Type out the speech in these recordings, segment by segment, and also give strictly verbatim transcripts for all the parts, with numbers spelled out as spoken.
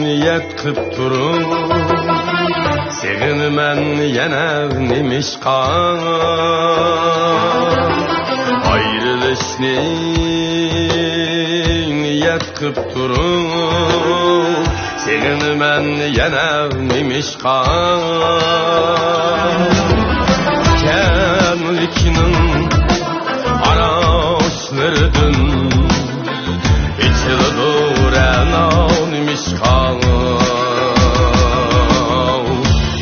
نىيەت قىپ تۇرۇپ، سېغىنىمەن يەنە نېمىشقا؟ ئايرىلىشنى نىيەت قىپ تۇرۇپ، سېغىنىمەن يەنە نېمىشقا؟ كەڭلىكنىڭ ئاراچلىرىدىن ئېچىلىدۇ رەنا نېمىشقا؟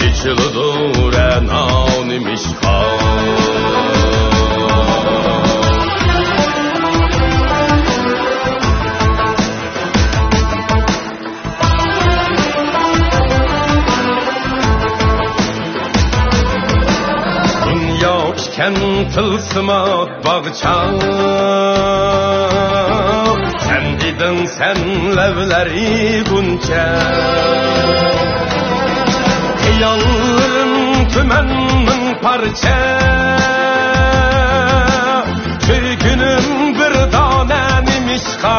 ئېچىلىدۇ رەنا نېمىشقا؟ دۇنيا ئىكەن تىلسىمات باغچا، سەن ئىدىڭ سەن لەۋلەر غۇنچە. خىياللىرىم تۈمەن مىڭ پارچە، سۆيگۈنۈم بىر دانە نېمىشقا؟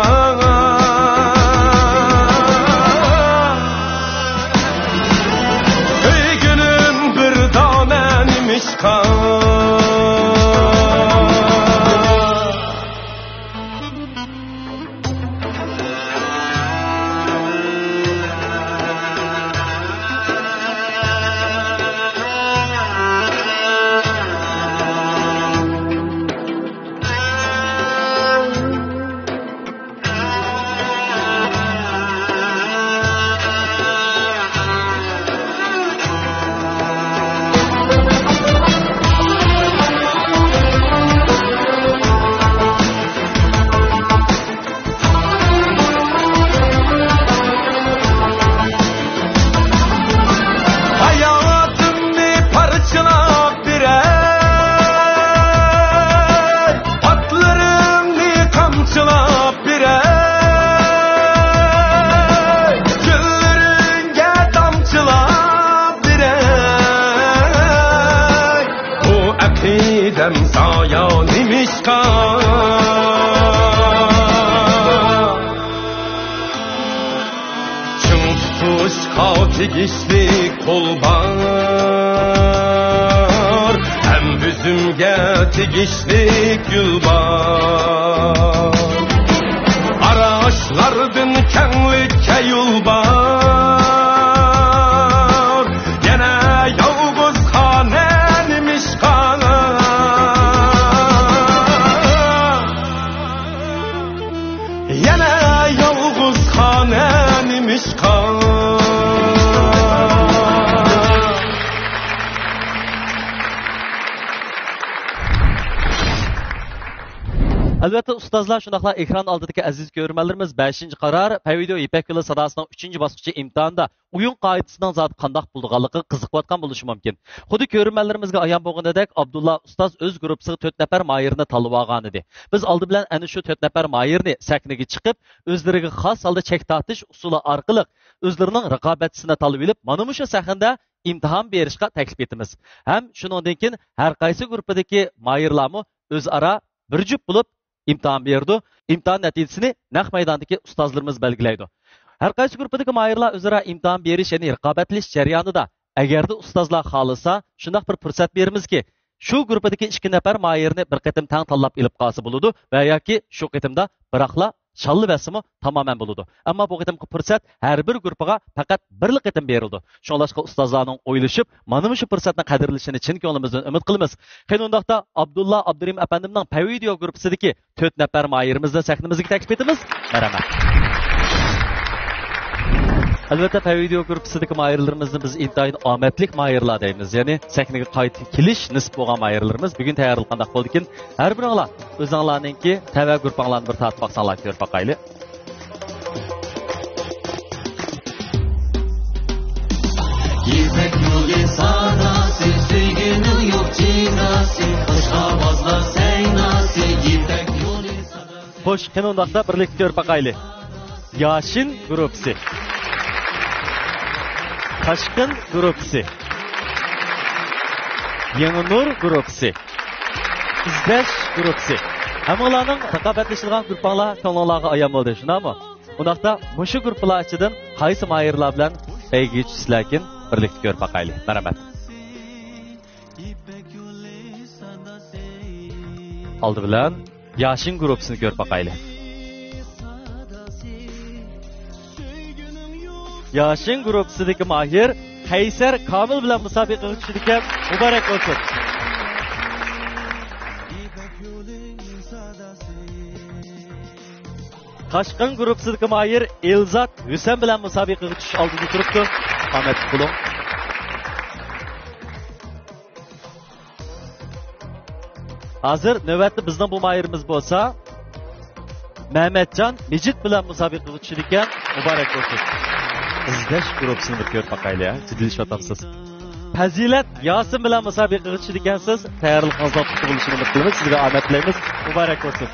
سۆيگۈنۈم بىر دانە نېمىشقا؟ ھاياتىمنى پارچىلاپ بېرەي، ئاتلىرىمنى قامچىلاپ بېرەي، گۈللىرىڭگە تامچىلاپ بېرەي. بۇ ئەقىدەم زايا نېمىشقا؟ چىڭ تۇتۇشقا تېگىشلىك قول بار، ھەم ئۆزۈمگە تېگىشلىك گۈل بار. ئاراچلاردىن كەڭلىككە يول بار، يەنە يالغۇز خانە نېمىشقا؟ يەنە يالغۇز خانە نېمىشقا؟ ئەلۋەتتە، ئۇستازلار، شۇنداقلا ئېكران ئالدىدىكى ئەزىز كۆرۈرمەنلىرىمىز، بەشىنچى قارار، پەيۋىديو يىپەك يولى ساداسىنىڭ ئۈچىنچى باسقۇچى ئىمتىھانىدا ئويۇن قائىدىسىنىڭ زادى قانداق بولىدىغانلىقىغا قىزىقىۋاتقان بولۇشى مۇمكىن. خۇددى كۆرۈرمەنلىرىمىزگە ئايان بولغىنىدەك، ئابدۇللا ئۇستاز ئۆز گۇرۇپپىسىغا تۆت نەپەر ماھىرنى تاللىۋالغانىدى. بىز ئالدى بىلەن ئەنە شۇ تۆت نەپەر ماھىرنى سەھنىگە چىقىپ، ئۆزلىرىگە خاس ھالدا چەك تارتىش ئۇسۇلى ئارقىلىق ئۆزلىرىنىڭ رىقابەتچىسىنى تاللىۋېلىپ، مانا مۇشۇ سەھنىدە ئىمتىھان بېرىشقا تەكلىپ ئېتىمىز. ھەم شۇنىڭدىن كېيىن ھەر قايسى گۇرۇپپىدىكى ماھىرلارمۇ ئۆزئارا بىر جۈپ بولۇپ ئىمتىھان بېرىدۇ. ئىمتىھان نەتىجىسىنى نەق مەيداندىكى ئۇستازلىرىمىز بەلگىلەيدۇ. ھەر قايسى گۇرۇپپىدىكى ماھىرلار ئۆزئارا ئىمتىھان بېرىش، يەنى رىقابەتلىشىش جەريانىدا، ئەگەردە ئۇستازلار خالىسا، شۇنداق بىر پۇرسەت بېرىمىزكى، شۇ گۇرۇپپىدىكى ئىككى نەپەر ماھىرنى بىر قېتىم تەڭ تاللاپ ئېلىپ قالسا بولىدۇ ۋە ياكى شۇ قېتىمدا بىراقلا شاللىۋەتسىمۇ تامامەن بولىدۇ. ئەمما بۇ قېتىمقى پۇرسەت ھەر بىر گۇرۇپپىغا پەقەت بىرلا قېتىم بېرىلىدۇ. شۇڭلاشقا ئۇستازلارنىڭ ئويلىشىپ، مانا مۇشۇ پۇرسەتنى قەدىرلىشىنى چىن كۆڭلىمىزدىن ئۈمىد قىلىمىز. قېنى ئۇنداقتا، ئابدۇللا ئابدۇرېھىم ئەپەندىمنىڭ پەيۋىديو گۇرۇپپىسىدىكى تۆت نەپەر ماھىرىمىزنى سەھنىمىزگە تەكلىپ ئېتىمىز. مەرھەمەت. ئەلۋەتتە، پەيۋىديو گۇرۇپپىسىدىكى ماھىرلىرىمىزنى بىز ئىنتايىن ئامەتلىك ماھىرلار دەيمىز. يەنى سەھنىگە قايتا كېلىش نېسىپ بولغان ماھىرلىرىمىز. بۈگۈن تەييارلىق قانداق بولدىكىن؟ ھەر بىرىڭلار ئۆزۈڭلارنىڭكى تەۋە گۇرۇپپاڭلارنى بىر تارتىپ باقساڭلار كۆرۈپ باقايلى. يىپەك يولى ساداسى، سۆيگۈنىڭ يوق جىناسى، قىلىشقا بازلار سەيناسى، يىپەك يولى ساداسى. خوش، قېنى ئۇنداقتا بىرلىكتە كۆرۈپ باقايلى. ياشىن گۇرۇپپىسى. تاشقىن گۇرۇپپىسى. يېڭى نۇر گۇرۇپپىسى. ئىزدەش گۇرۇپپىسى. ھەممىڭلارنىڭ رىقابەتلىشىدىغان گۇرۇپپاڭلار كۆڭلۈڭلارغا ئايان بولدى، شۇنداقمۇ؟ ئۇنداقتا مۇشۇ گۇرۇپپىلار ئىچىدىن قايسى ماھىرلار بىلەن بەيگىگە چۈشىسىلەركىن، بىرلىكتە كۆرۈپ باقايلى. مەرھەمەت. ئالدى بىلەن ياشىن گۇرۇپپىسىنى كۆرۈپ باقايلى. ياشىن گۇرۇپپىسىدىكى ماھىر قەيسەر كامىل بىلەن مۇسابىقىگە چۈشىدىكەن. مۇبارەك بولسۇن. تاشقىن گۇرۇپپىسىدىكى ماھىر ئېلزات ھۈسەن بىلەن مۇسابىقىگە چۈشۈش ئالدىدا تۇرۇپتۇ. ئامەتلىك بولۇڭ. ھازىر نۆۋەتتە بىزنىڭ بۇ ماھىرىمىز بولسا مەمەتجان مىجىت بىلەن مۇسابىقىگە چۈشىدىكەن. مۇبارەك بولسۇن. ئىزدەش گۇرۇپپىسىنى بىر كۆرۈپ باقايلى، ھە؟ جىددىيلىشىۋاتامسىز؟ پەزىلەت ياسىن بىلەن مۇسابىقىگە چۈشىدىكەنسىز. تەييارلىقىڭىزنىڭ پۇختا بولۇشىنى ئۈمىد قىلىمىز. سىزگە ئامەت تىلەيمىز. مۇبارەك بولسۇن.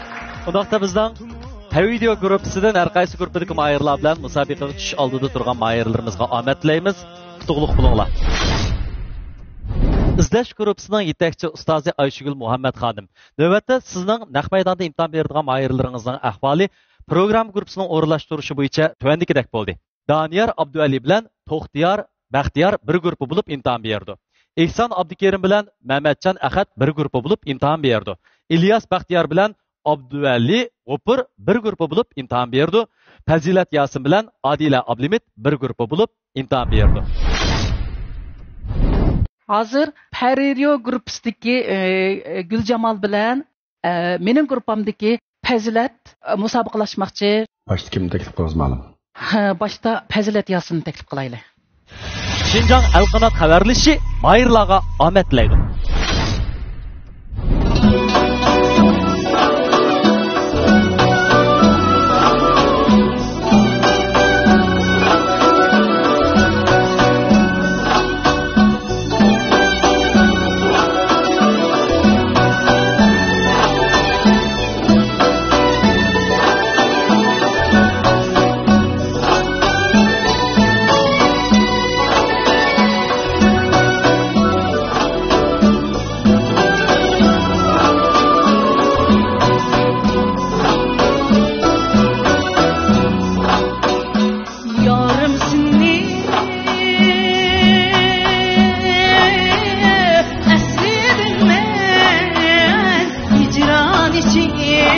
ئۇنداقتا بىزنىڭ تەۋىدېئو گۇرۇپپىسىدىن ھەر قايسى گۇرۇپپىدىكى ماھىرلار بىلەن مۇسابىقىگە چۈشۈش ئالدىدا تۇرغان ماھىرلىرىمىزغا ئامەت تىلەيمىز. ئۇتۇقلۇق بولۇڭلار. ئىزدەش گۇرۇپپىسىنىڭ يېتەكچى ئۇستازى ئايشىگۈل مۇھەممەت خانىم، نۆۋەتتە سىزنىڭ نەق مەيداندا ئىمتىھان بېرىدىغان ماھىرلىرىڭىزنىڭ ئەھۋالى پروگرامما گۇرۇپپىسىنىڭ ئورۇنلاشتۇرۇشى بويىچە تۆۋەندىكىدەك بولدى. دانىيار ئابدۇئەلى بىلەن توختىيار بەختىيار بىر گۇرۇپپا بولۇپ ئىمتىھان بېرىدۇ. ئېھسان ئابدۇكېرىم بىلەن مەمەتجان ئەخەت بىر گۇرۇپپا بولۇپ ئىمتىھان بېرىدۇ. ئىلياس بەختىيار بىلەن ئابدۇئەلى غوپۇر بىر گۇرۇپپا بولۇپ ئىمتىھان بېرىدۇ. پەزىلەت ياسىن بىلەن ئادىلە ئابلىمىت بىر گۇرۇپپا بولۇپ ئىمتىھان بېرىدۇ. ھازىر پەرىرىيو گۇرۇپپىسىدىكى، ئى، ئى، گۈلجامال بىلەن، ئى، مېنىڭ گۇرۇپپامدىكى پەزىلەت، ئى، مۇسابىقىلەشمەكچى. باشتا كىمنى تەكلىپ قىلىڭىز، مالىم؟ ھە، باشتا پەزىلەت ياسىننى تەكلىپ قىلايلى. شىنجاڭ ئەلقانات خەۋەرلىشى ماھىرلارغا ئامەت تىلەيدۇ. يارىم سېنى ئەسلىدىم مەن ھىجران ئىچىدە.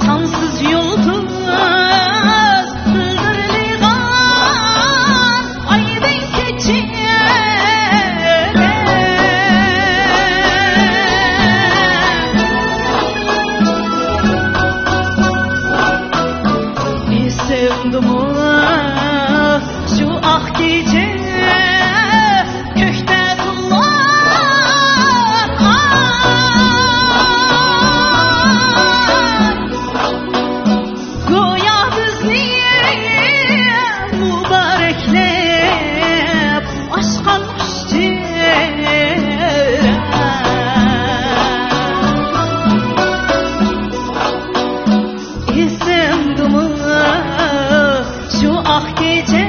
سانسىز يۇلتۇز بىلدۈرلىغان ئايدىڭ كېچىدە. ئېسىڭدىمۇ شۇ ئاق كېچە كۆكتە تۇغۇلغان ئاي؟ گويا بىزنى مۇبارەكلەپ ئاچقان ئۈستىدە. ئېسىڭدىمۇ شۇ ئاق كېچە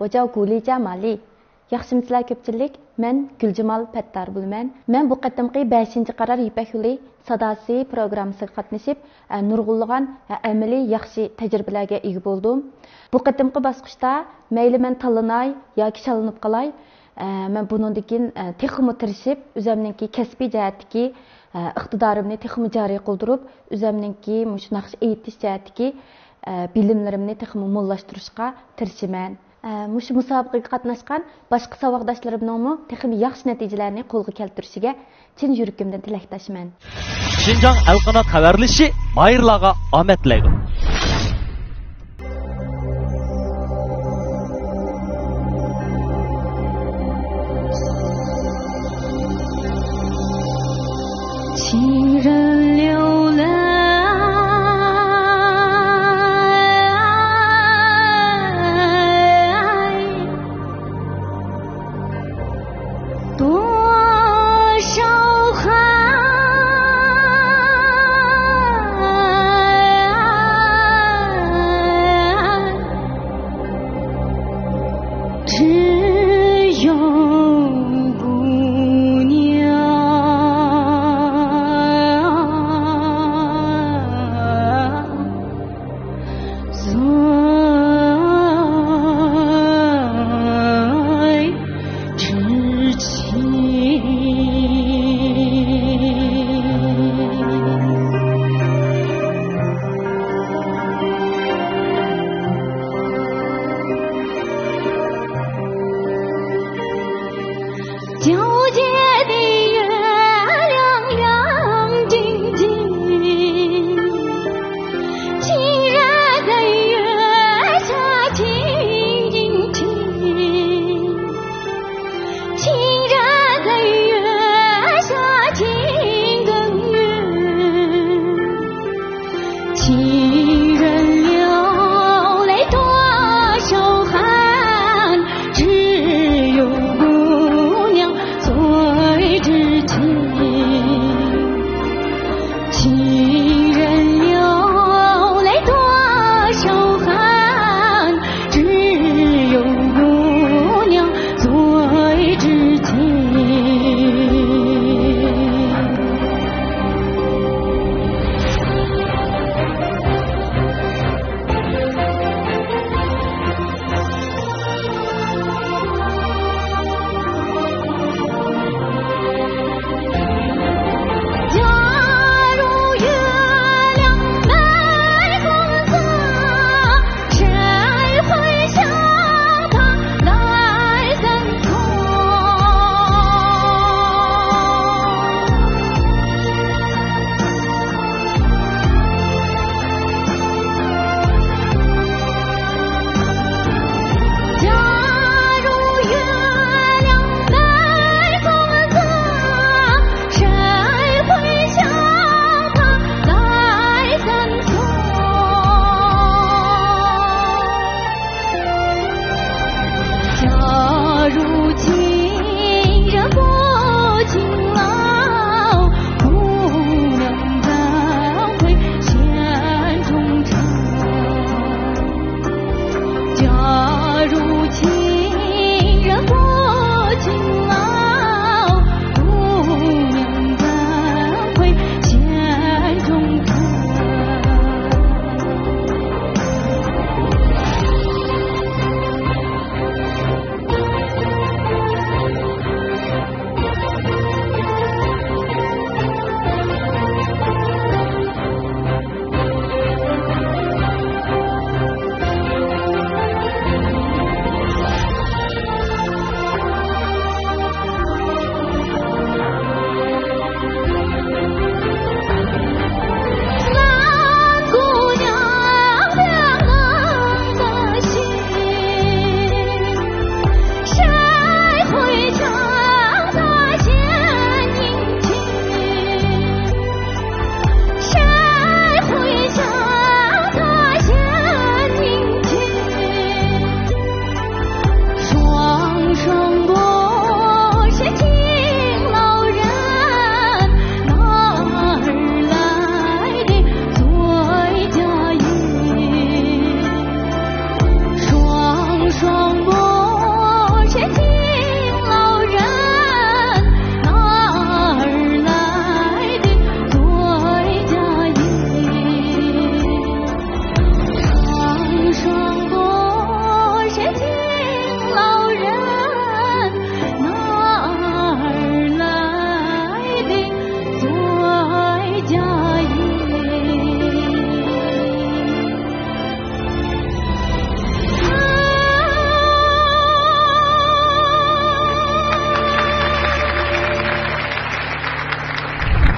我叫古丽佳玛丽。 ياخشىمۇسىلەر كۆپچىلىك؟ مەن گۈلجامال پەتتار بولىمەن. مەن بۇ قېتىمقى بەشىنچى قارار يىپەك يولى ساداسى پروگراممىسىغا قاتنىشىپ، ئە، نۇرغۇنلىغان، ئە، ئەمەلىي ياخشى تەجرىبىلەرگە ئىگە بولدۇم. بۇ قېتىمقى باسقۇچتا مەيلى مەن تاللىناي ياكى شاللىنىپ قالاي، ئە، مەن بۇنىڭدىن كېيىن، ئە، تېخىمۇ تىرىشىپ، ئۆزەمنىڭكى كەسپىي جەھەتتىكى، ئە، ئىقتىدارىمنى تېخىمۇ جارى قىلدۇرۇپ، ئۆزەمنىڭكى مۇشۇ ناخشا ئېيتىش جەھەتتىكى، ئە، بىلىملىرىمنى تېخىمۇ موللاشتۇرۇشقا تىرىشىمەن. ئە، مۇشۇ مۇسابىقىگە قاتناشقان باشقا ساۋاقداشلىرىمنىڭمۇ تېخىمۇ ياخشى نەتىجىلەرنى قولغا كەلتۈرۈشىگە چىن يۈرىكىمدىن تىلەكداشمەن. شىنجاڭ ئەلقانات خەۋەرلىشى ماھىرلارغا ئامەت تىلەيدۇ.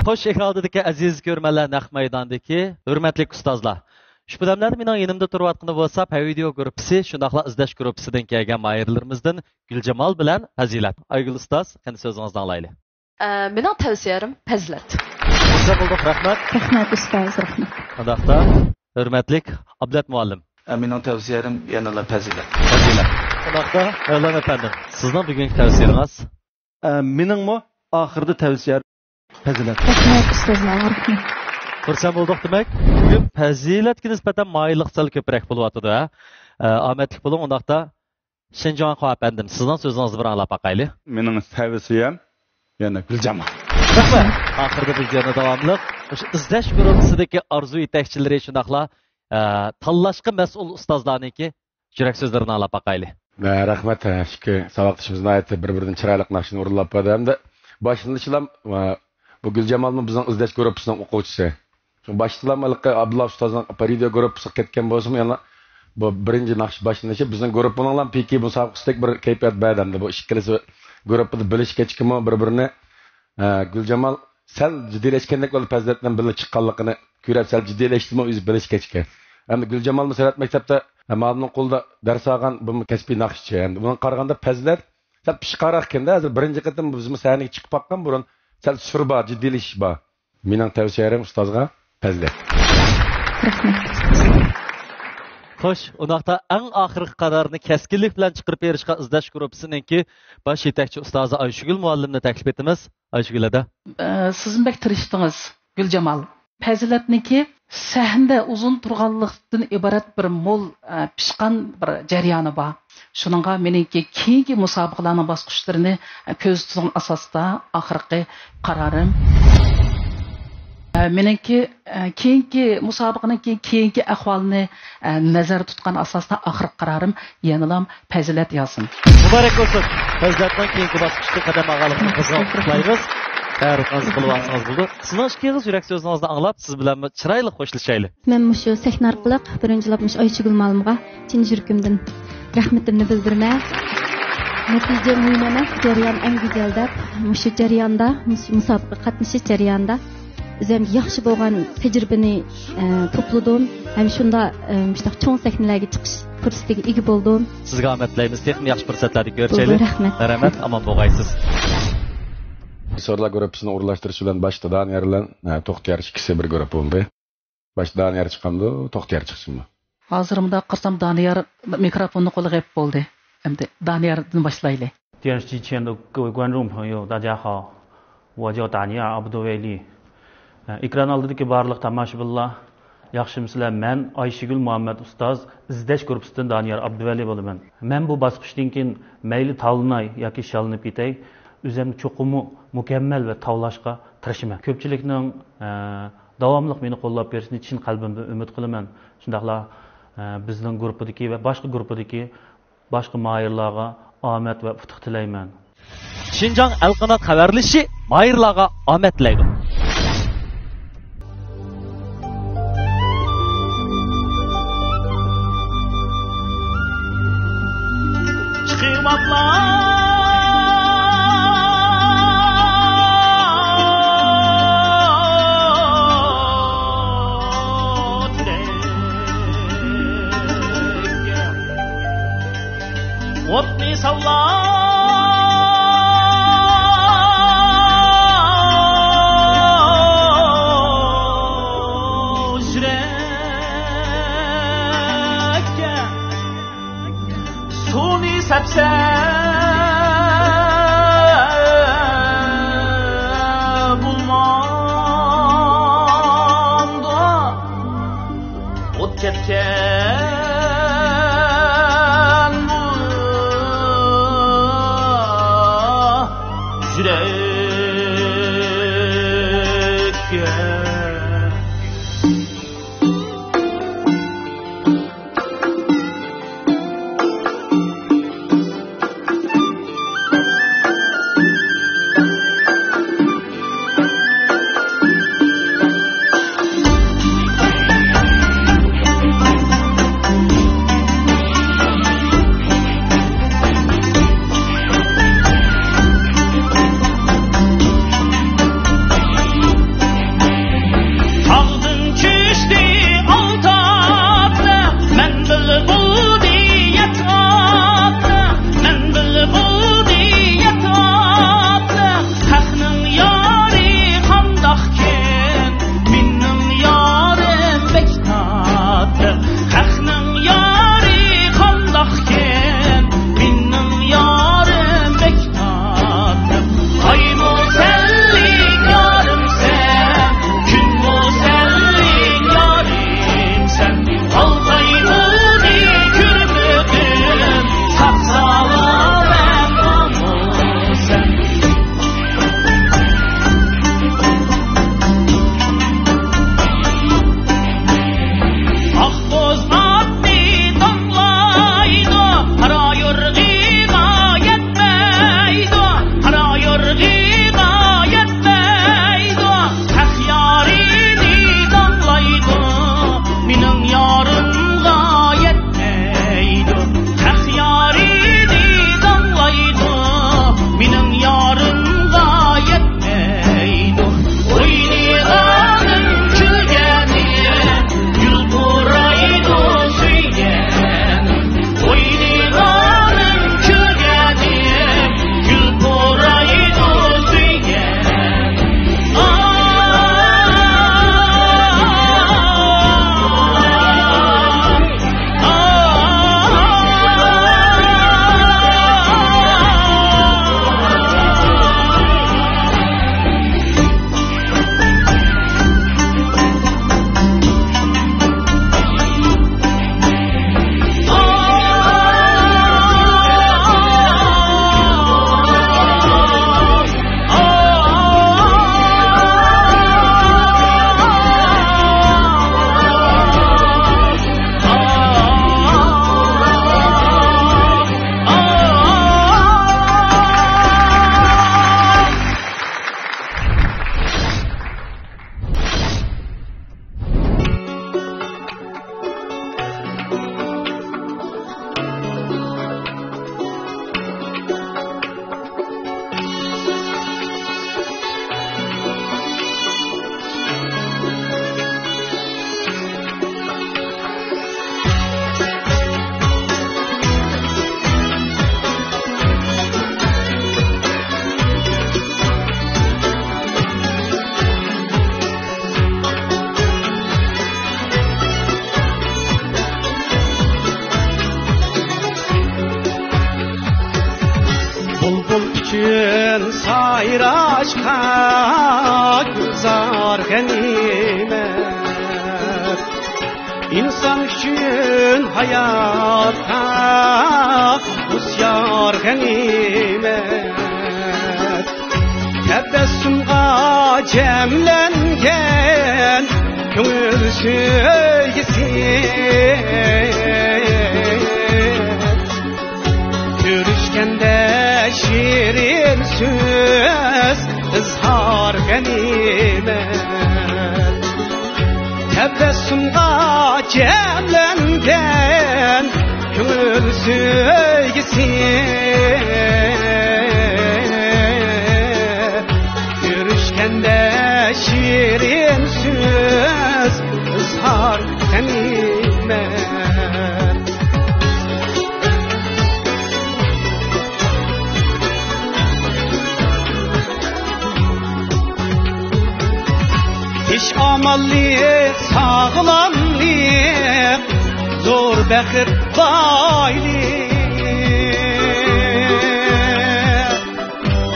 خوش، ئېكران ئالدىدىكى ئەزىز كۆرۈرمەنلەر، نەق مەيداندىكى ھۆرمەتلىك ئۇستازلار. شۇ بەدەملەردە مېنىڭ يېنىمدا تۇرۇۋاتقىنى بولسا، پەيۋىدىيو گۇرۇپپىسى، شۇنداقلا ئىزدەش گۇرۇپپىسىدىن كەلگەن ماھىرلىرىمىزدىن گۈلجامال بىلەن پەزىلەت. ئايگۈل ئۇستاز، قېنى سۆزىڭىزنى ئاڭلايلى. ئە، مېنىڭ تەۋسىيەم پەزىلەت. خۇرسەن بولدۇق، رەھمەت. رەھمەت، ئۇستاز، رەھمەت. ئۇنداقتا، ھۆرمەتلىك ئابلەت مۇئەللىم. ئە، مېنىڭ تەۋسىيەم يەنىلا پەزىلەت. پەزىلەت. ئۇنداقتا، مەۋلان ئەپەندىم، سىزنىڭ بۈگۈنكى تەۋسىيىڭىز؟ ئە، مېنىڭمۇ ئاخىرىدا تەۋسىيەم پەزىلەت. رەھمەت، ئۇستاز، رەھمەت. خۇرسەن بولدۇق دېمەك. بۈگۈن پەزىلەتكە نىسبەتەن مايىللىق سەل كۆپرەك بولۇۋاتىدۇ، ھە؟ ئە، ئامەتلىك بولۇڭ، ئۇنداقتا. شېنجاڭ خۇا ئەپەندىم، سىزنىڭ سۆزىڭىزنى بىر ئاڭلاپ باقايلى. مېنىڭ تەۋسىيەم يەنە گۈلجامال. رەھمەت. ئاخىرىدا بىز يەنە داۋاملىق مۇشۇ ئىزدەش گۇرۇپپىسىدىكى ئارزۇ يېتەكچىلىرى، شۇنداقلا، ئە، تاللاشقا مەسئۇل ئۇستازلارنىڭكى يۈرەك سۆزلىرىنى ئاڭلاپ باقايلى. ھە، رەھمەت. ھە، ئىككى ساۋاقدىشىمىز ناھايىتى بىر-بىرىدىن چىرايلىق ناخشىنى ئورۇنلاپ بەردى. ھەمدە باشلىنىشىلام، ھە، بۇ گۈلجامالمۇ بىزنىڭ ئىزدەش گۇرۇپپىسىنىڭ ئوقۇغۇچىسى. شۇ باشتىلام ھېلىقى ئابدۇللا ئۇستازنىڭ پەيۋىدىيو گۇرۇپپىسىغا كەتكەن بولسىمۇ، يەنە بۇ بىرىنچى ناخشا باشلىنىشى بىزنىڭ گۇرۇپپىنىڭلا پىكى مۇسابىقىسىدەك بىر كەيپىيات بەردى. ھەمدە بۇ ئىككىلىسى گۇرۇپپىدا بىلىشكەچكىمۇ بىر-بىرىنى، ھە، گۈلجامال سەل جىددىيلەشكەندەك بولدى پەزىلەت بىلەن بىللە چىققانلىقىنى كۆرۈپ، سەل جىددىيلەشتىمۇ ئۆزى بىلىشكەچكە. ھەمدە گۈلجامالمۇ سەنئەت مەكتەپتە، ھە، مۇئەللىمنىڭ قولىدا دەرس ئالغان، بۇمۇ كەسپىي ناخشىچى. ھەمدە بۇنىڭغا قارىغاندا پەزىلەت سەل پىشقانراق ئىكەن-دە، ھازىر بىرىنچى قېتىم بىزمۇ سەھنىگە چىقىپ باققان بۇرۇن، سەل سۈر بار، جىددىيلىشىش بار. مېنىڭ تەۋسىيەم ئۇستازغا پەزىلەت. رەھمەت. خوش، ئۇنداقتا ئەڭ ئاخىرقى قارارنى كەسكىنلىك بىلەن چىقىرىپ بېرىشقا ئىزدەش گۇرۇپپىسىنىڭكى باش يېتەكچى ئۇستازى ئايشىگۈل مۇئەللىمنى تەكلىپ ئېتىمىز. ئايشىگۈل ھەدە. ئە، سىزمۇ بەك تىرىشتىڭىز، گۈلجامال. پەزىلەتنىڭكى سەھنىدە ئۇزۇن تۇرغانلىقتىن ئىبارەت بىر مول، ئە، پىشقان بىر جەريانى بار. شۇنىڭغا مېنىڭكى كېيىنكى مۇسابىقىلەرنىڭ باسقۇچلىرىنى، ئە، كۆزىتىدىغان ئاساستا ئاخىرقى قارارىم. ئە، مېنىڭكى، ئە، كېيىنكى مۇسابىقىنىڭ كېيىن، كېيىنكى ئەھۋالىنى، ئە، نەزەردە تۇتقان ئاساستا ئاخىرقى قارارىم يەنىلا پەزىلەت يازسۇن. مۇبارەك بولسۇن. پەزىلەتنىڭ كېيىنكى باسقۇچتا قەدەم ئالغانلىقىنى قىزغىن قۇتلۇيمىز. بەرىكاللا، قىلىۋالسىڭىز بولىدۇ. سىزنىڭ ئىككىڭىز يۈرەك سۆزىڭىزنى ئاڭلاپ، سىز بىلەن چىرايلىق خوشلىشايلى. مەن مۇشۇ سەھنە ئارقىلىق بىرىنچىلەپ مۇشۇ ئايشىگۈل مۇئەللىمغا چىن يۈرىكىمدىن رەھمىتىمنى بىلدۈرىمەن. نەتىجە مۇھىم ئەمەس، جەريان ئەڭ گۈزەل دەپ، مۇشۇ جەرياندا، مۇشۇ مۇسابىقىگە قاتنىشىش جەريانىدا ئۆزۈمگە ياخشى بولغان تەجرىبىنى، ئە، توپلىدىم. ھەم شۇنداق، ئە، مۇشۇنداق چوڭ سەھنىلەرگە چىقىش پۇرسىتىگە ئىگە بولدۇم. سىزگە ئامەت تىلەيمىز. تېخىمۇ ياخشى پۇرسەتلەردە كۆرۈشەيلى. بولدى، رەھمەت. مەرھەمەت، ئامان بولغايسىز. سورلار گۇرۇپپىسىنى ئورۇنلاشتۇرۇش بىلەن باشتا دانىيار بىلەن، ئە، توختىيار ئىككىسى بىر گۇرۇپپا بولدى. باشتا دانىيار چىقامدۇ، توختىيار چىقسۇنمۇ؟ ھازىر مۇنداق قارىسام، دانىيار مىكروفوننى قولىغا ئېلىپ بولدى. ئەمدى دانىياردىن باشلايلى. 电视机前的各位观众朋友，大家好，我叫达尼尔·阿卜杜维利。ئە، ئېكران ئالدىدىكى بارلىق تاماشىبىنلار، ياخشىمۇسىلەر؟ مەن ئايشىگۈل مۇھەممەت ئۇستاز، ئىزدەش گۇرۇپپىسىدىن دانىيار ئابدۇۋەلى بولىمەن. مەن بۇ باسقۇچتىن كېيىن مەيلى تاۋلىناي ياكى شاللىنىپ كېتەي، ئۆزۈمنى چوقۇممۇ مۇكەممەل ۋە تاۋلاشقا تىرىشىمەن. كۆپچىلىكنىڭ، ئە، داۋاملىق مېنى قوللاپ بېرىشىنى چىن قەلبىمدىن ئۈمىد قىلىمەن. شۇنداقلا، ئە، بىزنىڭ گۇرۇپپىدىكى ۋە باشقا گۇرۇپپىدىكى باشقا ماھىرلارغا ئامەت ۋە ئۇتۇق تىلەيمەن. شىنجاڭ ئەلقانات خەۋەرلىشى ماھىرلارغا ئامەت تىلەيدۇ. غەنىيمەت. ئىنسان ئۈچۈن ھاياتتا ھوشيار غەنىيمەت. تەبەسسۇمغا جەملەنگەن كۆڭۈل سۆيگۈسى. كۆرۈشكەندە شېرىن سۆز، ئىزھار غەنىيمەت. تەبەسسۇمغا جەملەنگەن كۆڭۈل سۆيگۈسى. كۆرۈشكەندە شېرىن سۆز، ئىزھار غەنىيمەت. ئىش ئامانلىق، ساغلاملىق، زور بەخت، بايلىق.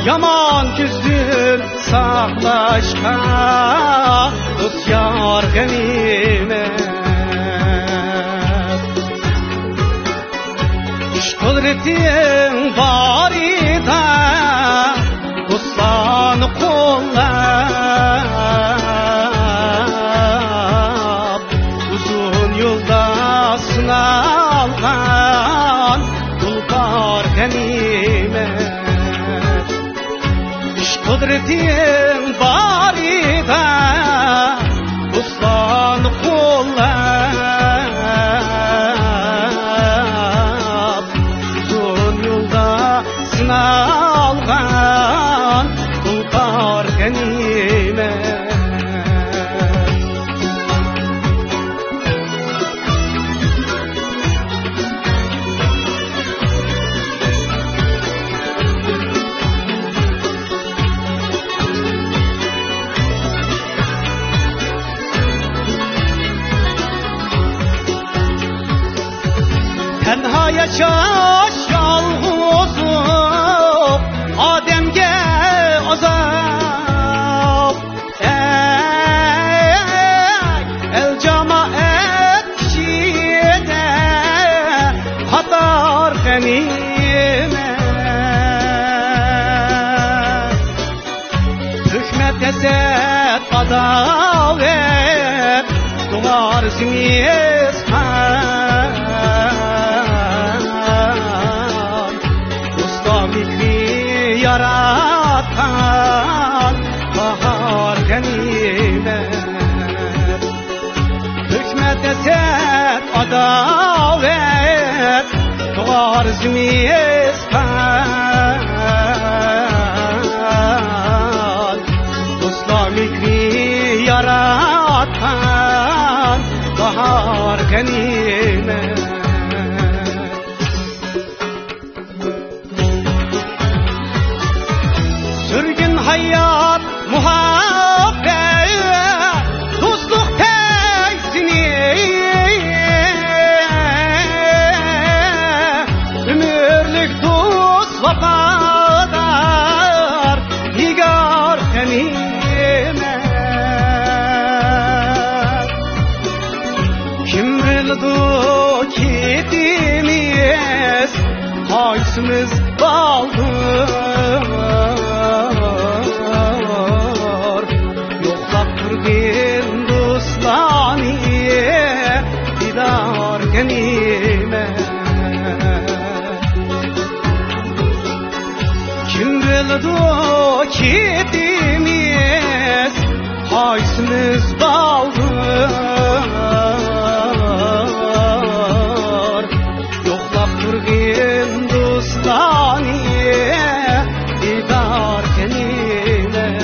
يامان كۈزدىن ساقلاشقا دوست يار غەنىيمەت. كۈچ قۇدرىتىڭ بارىدا دوستلارنى قوللاپ، ئۇزۇن يولدا سىنالغان تۇلپار غەنىيمەت. كۈچ قۇدرىتىڭ بارىدا دوستلارنى قوللاپ، ئۇزۇن يولدا سىنالغان تۇلپار غەنىيمەت. تەنھا ياشاش يالغۇزلۇق ئادەمگە ئازاب. ئەي، ئەل جامائەت ئىچىدە قاتار غەنىيمەت. ھۆكمەت، ھەسەت، ئاداۋەت تۇغار زىمىستان. دوستلار مېھرى ياراتقان باھار غەنىيمەت. ھۆكمەت، ھەسەت، ئاداۋەت تۇغار زىمىستان. دوستلار مېھرى ياراتقان باھار غەنىيمەت. سۈرگۈن ھايات، مۇھەببەت، دوستلۇق پەيزىنى، ئۆمۈرلۈك دوست، ۋاپادار نىگار غەنىيمەت. كىم بىلىدۇ كېتىمىز، قايسىمىز بالدۇر؟ يوقلاپ تۇرغىن دوستلارنى دىدار غەنىيمەت. كىم بىلىدۇ كېتىمىز، قايسىمىز بالدۇر؟ يوقلاپ تۇرغىن دوستلارنى دىدار غەنىيمەت.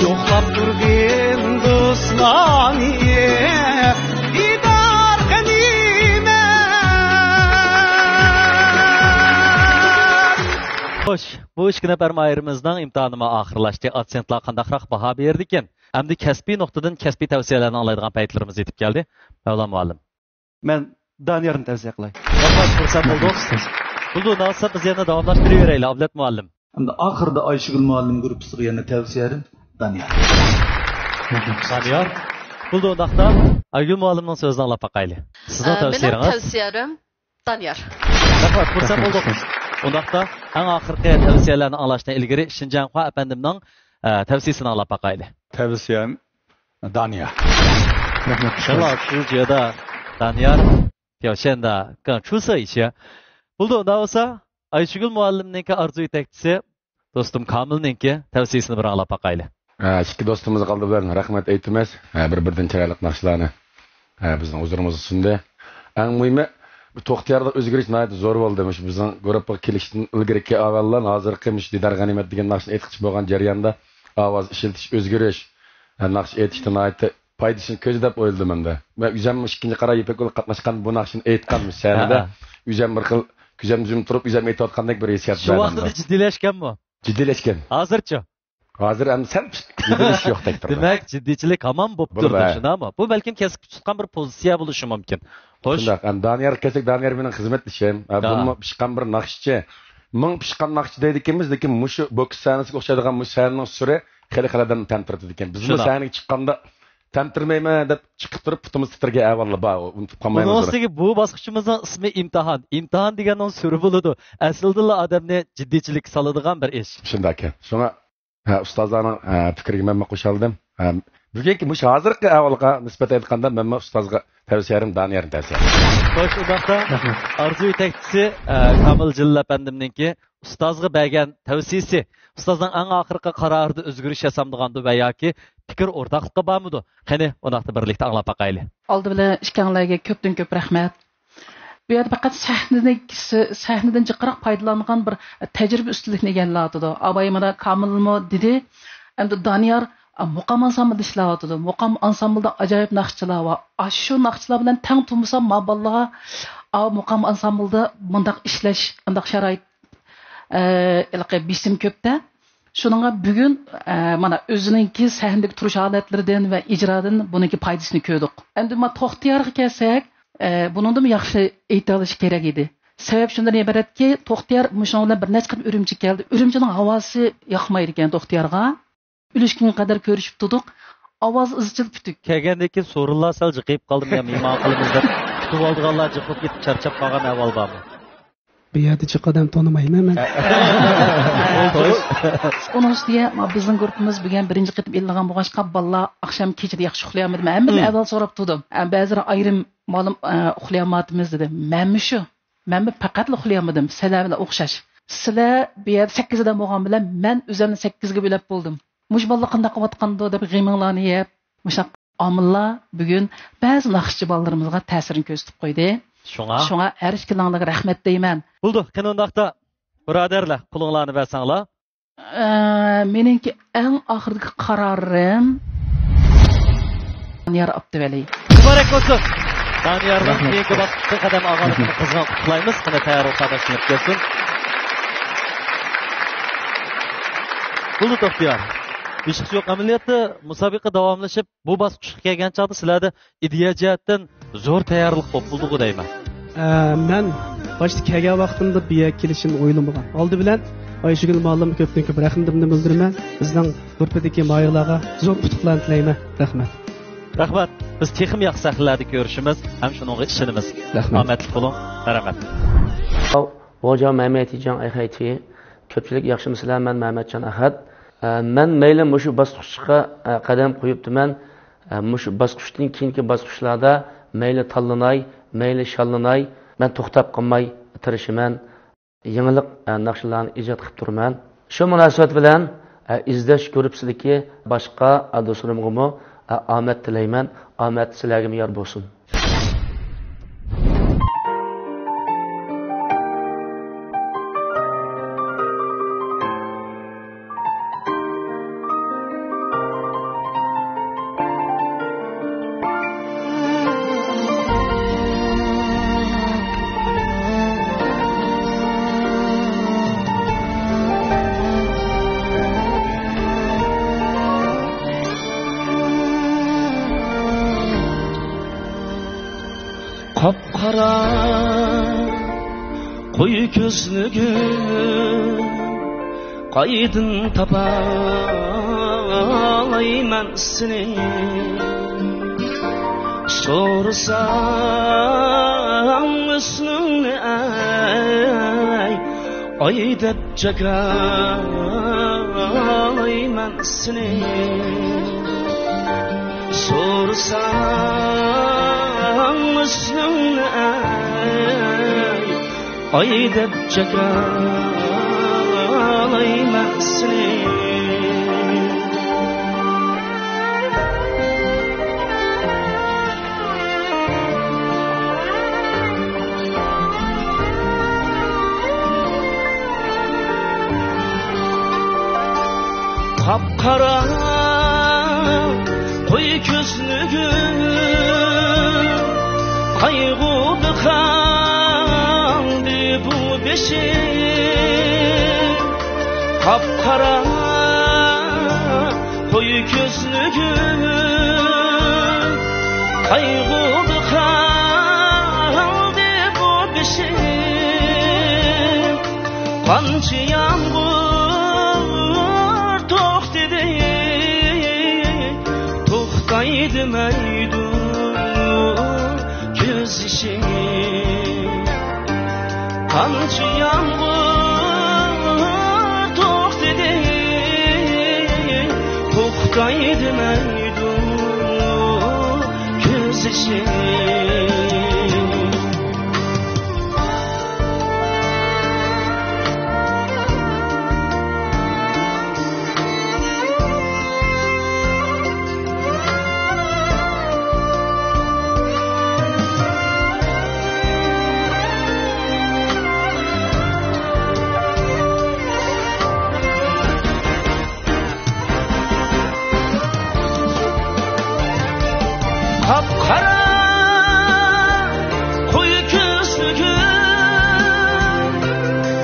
يوقلاپ تۇرغىن دوستلارنى دىدار غەنىيمەت. خوش، بۇ ئىككى نەپەر ماھىرىمىزنىڭ ئىمتىھانىمۇ ئاخىرلاشتى. ئابىتۇرىيېنتلار قانداقراق باھا بېرىدىكىن؟ ئەمدى كەسپىي نۇقتىدىن كەسپىي تەۋسىيەلەرنى ئاڭلايدىغان پەيتلىرىمىز يېتىپ كەلدى. مەۋلان مۇئەللىم. مەن دانىيارنى تەۋسىيە قىلاي. ياخشى، پۇرسەت بولدۇق. ئۇستاز. بولدى، ناۋادا بىز يەنە داۋاملاشتۇرۇۋېرەيلى، ئابلەت مۇئەللىم. ئەمدى ئاخىرىدا ئايشىگۈل مۇئەللىم گۇرۇپپىسىغا يەنە تەۋسىيە. دانىيار. دانىيار. بولدى، ئۇنداقتا ئايگۈل مۇئەللىمنىڭ سۆزىنى ئاڭلاپ باقايلى. سىزنىڭ ئە، مېنىڭ تەۋسىيەڭىز؟ تەۋسىيەم دانىيار. رەھمەت، پۇرسەت بولدۇق. ئۇنداقتا ئەڭ ئاخىرقى تەۋسىيەلەرنى ئاڭلاشتىن ئىلگىرى شىنجاڭخۇا ئەپەندىمنىڭ، ئە، تەۋسىيەسىنى ئاڭلاپ باقايلى. تەۋسىيەم دانىيار. رەھمەت. ئىنشاللا، شۇ جايدا دانىيار. 表现得更出色一些. بولدى، ئۇنداق بولسا، ئايشىگۈل مۇئەللىمنىڭكى ئارزۇ يېتەكچىسى، دوستۇم كامىلنىڭكى تەۋسىيىسىنى بىر ئاڭلاپ باقايلى. ھە، ئىككى دوستىمىزغا ئالدى بىلەن رەھمەت ئېيتىمىز. ھە، بىر-بىردىن چىرايلىق ناخشىلارنى، ھە، بىزنىڭ ھۇزۇرىمىزغا سۇندى. ئەڭ مۇھىمى، بۇ توختىياردا ئۆزگىرىش ناھايىتى زور بولدى. مۇشۇ بىزنىڭ گۇرۇپپىغا كېلىشتىن ئىلگىرىكى ئەھۋاللار، ھازىرقى مۇشۇ دىدار غەنىيمەت دېگەن ناخشىنى ئېيتقۇچى بولغان جەرياندا ئاۋاز ئىشلىتىش، ئۆزگىرىش، ھە، ناخشا ئېيتىشتا ناھايىتى پايدىسىنى كۆردى دەپ ئويلىدىم ئەمدى. ۋە ئۆزۈم مۇشۇ ئىككىنچى قارا يىپەك يولىغا قاتناشقان بۇ ناخشىنى ئېيتقان مۇشۇ سەھنىدە ھە، ھە. ئۆزۈم بىر خىل كۆزۈمنى يۇمۇپ تۇرۇپ، ئۆزۈم ئېيتىۋاتقاندەك بىر ھېسسىيات شۇ بەردى ۋاقتىدا ئەمدى. جىددىيلەشكەنمۇ؟ جىددىيلەشكەن. ھازىرچۇ؟ ھازىر ئەمدى سەل جىددىيلىشىش يوقتەك تۇرىدۇ. دېمەك، جىددىيچىلىك ھامان بولۇپ بولىدۇ، تۇرىدۇ، ھە. شۇنداقمۇ؟ بۇ بەلكىم كەسىپ تۇتقان بىر پوزىتسىيە بولۇشى مۇمكىن. خوش. شۇنداق. ئەمدى دانىيارغا كەلسەك، دانىيار مېنىڭ خىزمەتدىشىم. ھە، ھە. بۇمۇ پىشقان بىر ناخشىچى. مىڭ پىشقان ناخشىچى دەيدىكەنمىز، لېكىن مۇشۇ بوكس سەھنىسىگە ئوخشايدىغان مۇشۇ سەھنىنىڭ سۈرى خېلى-خېلى ئادەمنى تەمتىرىتىدىكەن. بىزمۇ شۇنداق. سەھنىگە چىققاندا تەمتىرىمەيمەن دەپ چىقىپ تۇرۇپ، پۇتىمىز تىترىگەن ئەھۋاللار بار، ئۇنتۇپ قالمايمىز بۇنىڭ بۇنى. ئۈستىگە بۇ باسقۇچىمىزنىڭ ئىسمى ئىمتىھان. ئىمتىھان دېگەننىڭ سۈرى بولىدۇ. ئەسلىدىلا ئادەمنى جىددىيچىلىككە سالىدىغان بىر ئىش. شۇنداكەن. شۇڭا، ھە، ئۇستازلارنىڭ، ھە، پىكرىگە مەنمۇ قوشۇلدۇم. ھە، بۈگۈنكى مۇشۇ ھازىرقى ئەھۋالغا نىسبەت ئېيتقاندا، مەنمۇ ئۇستازغا تەۋسىيەم دانىيارنى تەۋسىيە. خوش، ئۇنداقتا رەھمەت. ئارزۇ يېتەكچىسى، ئە، كامىل جېلىل ئەپەندىمنىڭكى ئۇستازغا بەرگەن تەۋسىيىسى، ئۇستازنىڭ ئەڭ ئاخىرقى قارارىدا ئۆزگىرىش ياسامدىغاندۇ ۋە ياكى پىكىر ئورتاقلىقى بارمىدۇ؟ قېنى، ئۇنداقتا بىرلىكتە ئاڭلاپ باقايلى. ئالدى بىلەن ئىككىڭلارگە كۆپتىن كۆپ رەھمەت. بۇ يەردە پەقەت سەھنىدىن، سەھنىدىن جىقراق پايدىلانغان بىر تەجرىبە ئۈستۈنلۈكنى ئىگىلەۋاتىدۇ. ئابايىمدا كامىلمۇ دېدى، ئەمدى دانىيار، ئا، مۇقام ئانسامبىلدا ئىشلەۋاتىدۇ. مۇقام ئانسامبىلدا ئاجايىپ ناخشىچىلار بار. ئاشۇ ناخشىچىلار بىلەن تەڭ تۇرمىسام، ما بالىلارغا، ئا، مۇقام ئانسامبىلدا مۇنداق ئىشلەش، ئانداق شارائىت، ئە، ھېلىقى بېسىم كۆپتە. شۇنىڭغا بۈگۈن، ئە، مانا ئۆزىنىڭكى سەھنىدىكى تۇرۇش ھالەتلىرىدىن ۋە ئىجرادىن بۇنىڭكى پايدىسىنى كۆردۇق. ئەمدى ما توختىيارغا كەلسەك، ئە، بۇنىڭدىنمۇ ياخشى ئېيتالىشى كېرەك ئىدى. سەۋەب شۇندىن ئىبارەتكى، توختىيار مۇشۇنىڭ بىلەن بىر نەچچە قېتىم ئۈرۈمچىگە كەلدى. ئۈرۈمچىنىڭ ھاۋاسى ياقمايدىكەن توختىيارغا. ئۈلۈشكۈنگە قەدەر كۆرۈشۈپ تۇردۇق. ئاۋاز ئىزچىل پۈتۈك. كەلگەندىن كېيىن سورۇنلار سەل جىق يېيىپ قالدىم يا، مېھمان قىلىمىز دەپ كۈتۈپ ئالىدىغانلار جىق بولۇپ كېتىپ چارچاپ قالغان ئەھۋال بارمۇ؟ بۇ يەردە جىق ئادەم تونۇمايمەن مەن. ئۇنىڭ ئۈستىگە، ما، بىزنىڭ گۇرۇپپىمىز بۈگۈن بىرىنچى قېتىم ئېلىنغان بولغاچقا، بالىلار ئاخشام كېچىدە ياخشى ئۇخلىيالمىدىم. ھەممىدىن مم. ئەۋۋەل سوراپ تۇردۇم. ئە، بەزىلەر ئايرىم مالىم، ئە، ئۇخلىيالمايۋاتىمىز دېدى. مەنمۇ شۇ. مەنمۇ پەقەتلا ئۇخلىيالمىدىم. سىلەر بىلەن ئوخشاش. سىلەر بۇ يەردە سەككىز ئادەم بولغان بىلەن مەن ئۆزۈمنى سەككىزگە بۆلەپ بولدۇم. مۇشۇ بالىلار قانداق قىلىۋاتقاندۇ دەپ غېمىڭلارنى يەپ، مۇشۇنداق ئامىللار بۈگۈن بەزى ناخشىچى بالىلىرىمىزغا تەسىرىنى كۆرسىتىپ قويدى. شۇڭا؟ شۇڭا ھەر ئىككىلىڭلارغا رەھمەت دەيمەن. بولدى، قېنى ئۇنداقتا، بۇرادەرلەر، قولۇڭلارنى بەرسەڭلار. ئە، مېنىڭكى ئەڭ ئاخىرقى قارارىم دانىيار ئابدۇۋەلى. مۇبارەك بولسۇن! دانىيارنىڭ رەھمەت. كېيىنكى باسقۇچقا قەدەم ئالغانلىقىنى قىزغىن قۇتلۇقلايمىز. قېنى، تەييارلىقلار باشلىنىپ كەلسۇن. بولدى، توختىيار. ھېچقىسى يوق، ئەمەلىيەتتە مۇسابىقە داۋاملىشىپ، بۇ باسقۇچقا كەلگەن چاغدا سىلەردە ئىدىيە جەھەتتىن زور تەييارلىق بولۇپ بولدىغۇ دەيمەن. ئە، مەن باشتا كەلگەن ۋاقتىمدا بۇ يەرگە كېلىشىمنى ئويلىمىغان. ئالدى بىلەن ئايشىگۈل مۇئەللىمگە كۆپتىن كۆپ رەھمىتىمنى بىلدۈرىمەن. بىزنىڭ گۇرۇپپىدىكى ماھىرلارغا زور ئۇتۇقلارنى تىلەيمەن. رەھمەت. رەھمەت. بىز تېخىمۇ ياخشى سەھنىلەردە كۆرۈشىمىز ھەم شۇنىڭغا ئىشىنىمىز. رەھمەت. ئامەتلىك بولۇڭ. مەرھەمەت. 我叫买买提江爱海提. كۆپچىلىك ياخشىمۇسىلەر؟ مەن مەمەتجان ئەخەت. ئە، مەن مەيلى مۇشۇ باسقۇچقا، ئە، قەدەم قويۇپتىمەن. ئە، مۇشۇ باسقۇچتىن كېيىنكى باسقۇچلاردا مەيلى تاللىناي، مەيلى شاللىناي، مەن توختاپ قالماي تىرىشىمەن. يېڭىلىق، ئە، ناخشىلارنى ئىجاد قىلىپ تۇرىمەن. شۇ مۇناسىۋەت بىلەن، ئە، ئىزدەش گۇرۇپپىسىدىكى باشقا، ئە، دوستلىرىمغىمۇ، ئە، ئامەت تىلەيمەن. ئامەت سىلەرگىمۇ يار بولسۇن. قاپقارا قويۇ كۆزلۈكۈم قايدىن تاپاي؟ مەن سېنى سورىسام ھۆسنۈڭنى، ئەي، ئاي دەپ جاكارلايمەن سېنى. سورىسام ھۆسنۈڭنى، ئەي، ئاي دەپ جاكارلايمەن سېنى. قاپقارا قوي كۆزلۈكۈم، قايغۇدا قالدى بۇ بېشىم. قاپقارا قوي كۆزلۈكۈم، قايغۇدا قالدى بۇ بېشىم. قانچە يامغۇر توختىدى، توختاي دېمەيدۇ كۆز يېشىم. قانچە يامغۇر توختىدى، توختاي دېمەيدۇ كۆز يېشىم. قاپقارا قوي كۆزلۈكۈم،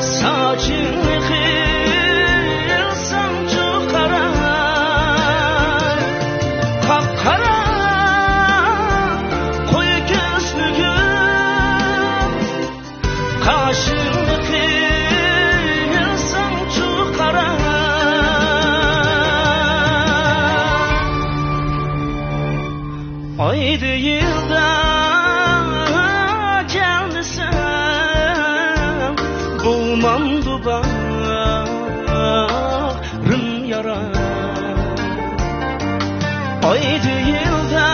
ساچىڭنى قىلسامچۇ قارا. قاپقارا قوي كۆزلۈكۈم، قاشىڭنى قىلساڭچۇ قارا. ئايدا يىلدا كەلمىسەم، بولمامدۇ باغرىم يارا. ئايدا يىلدا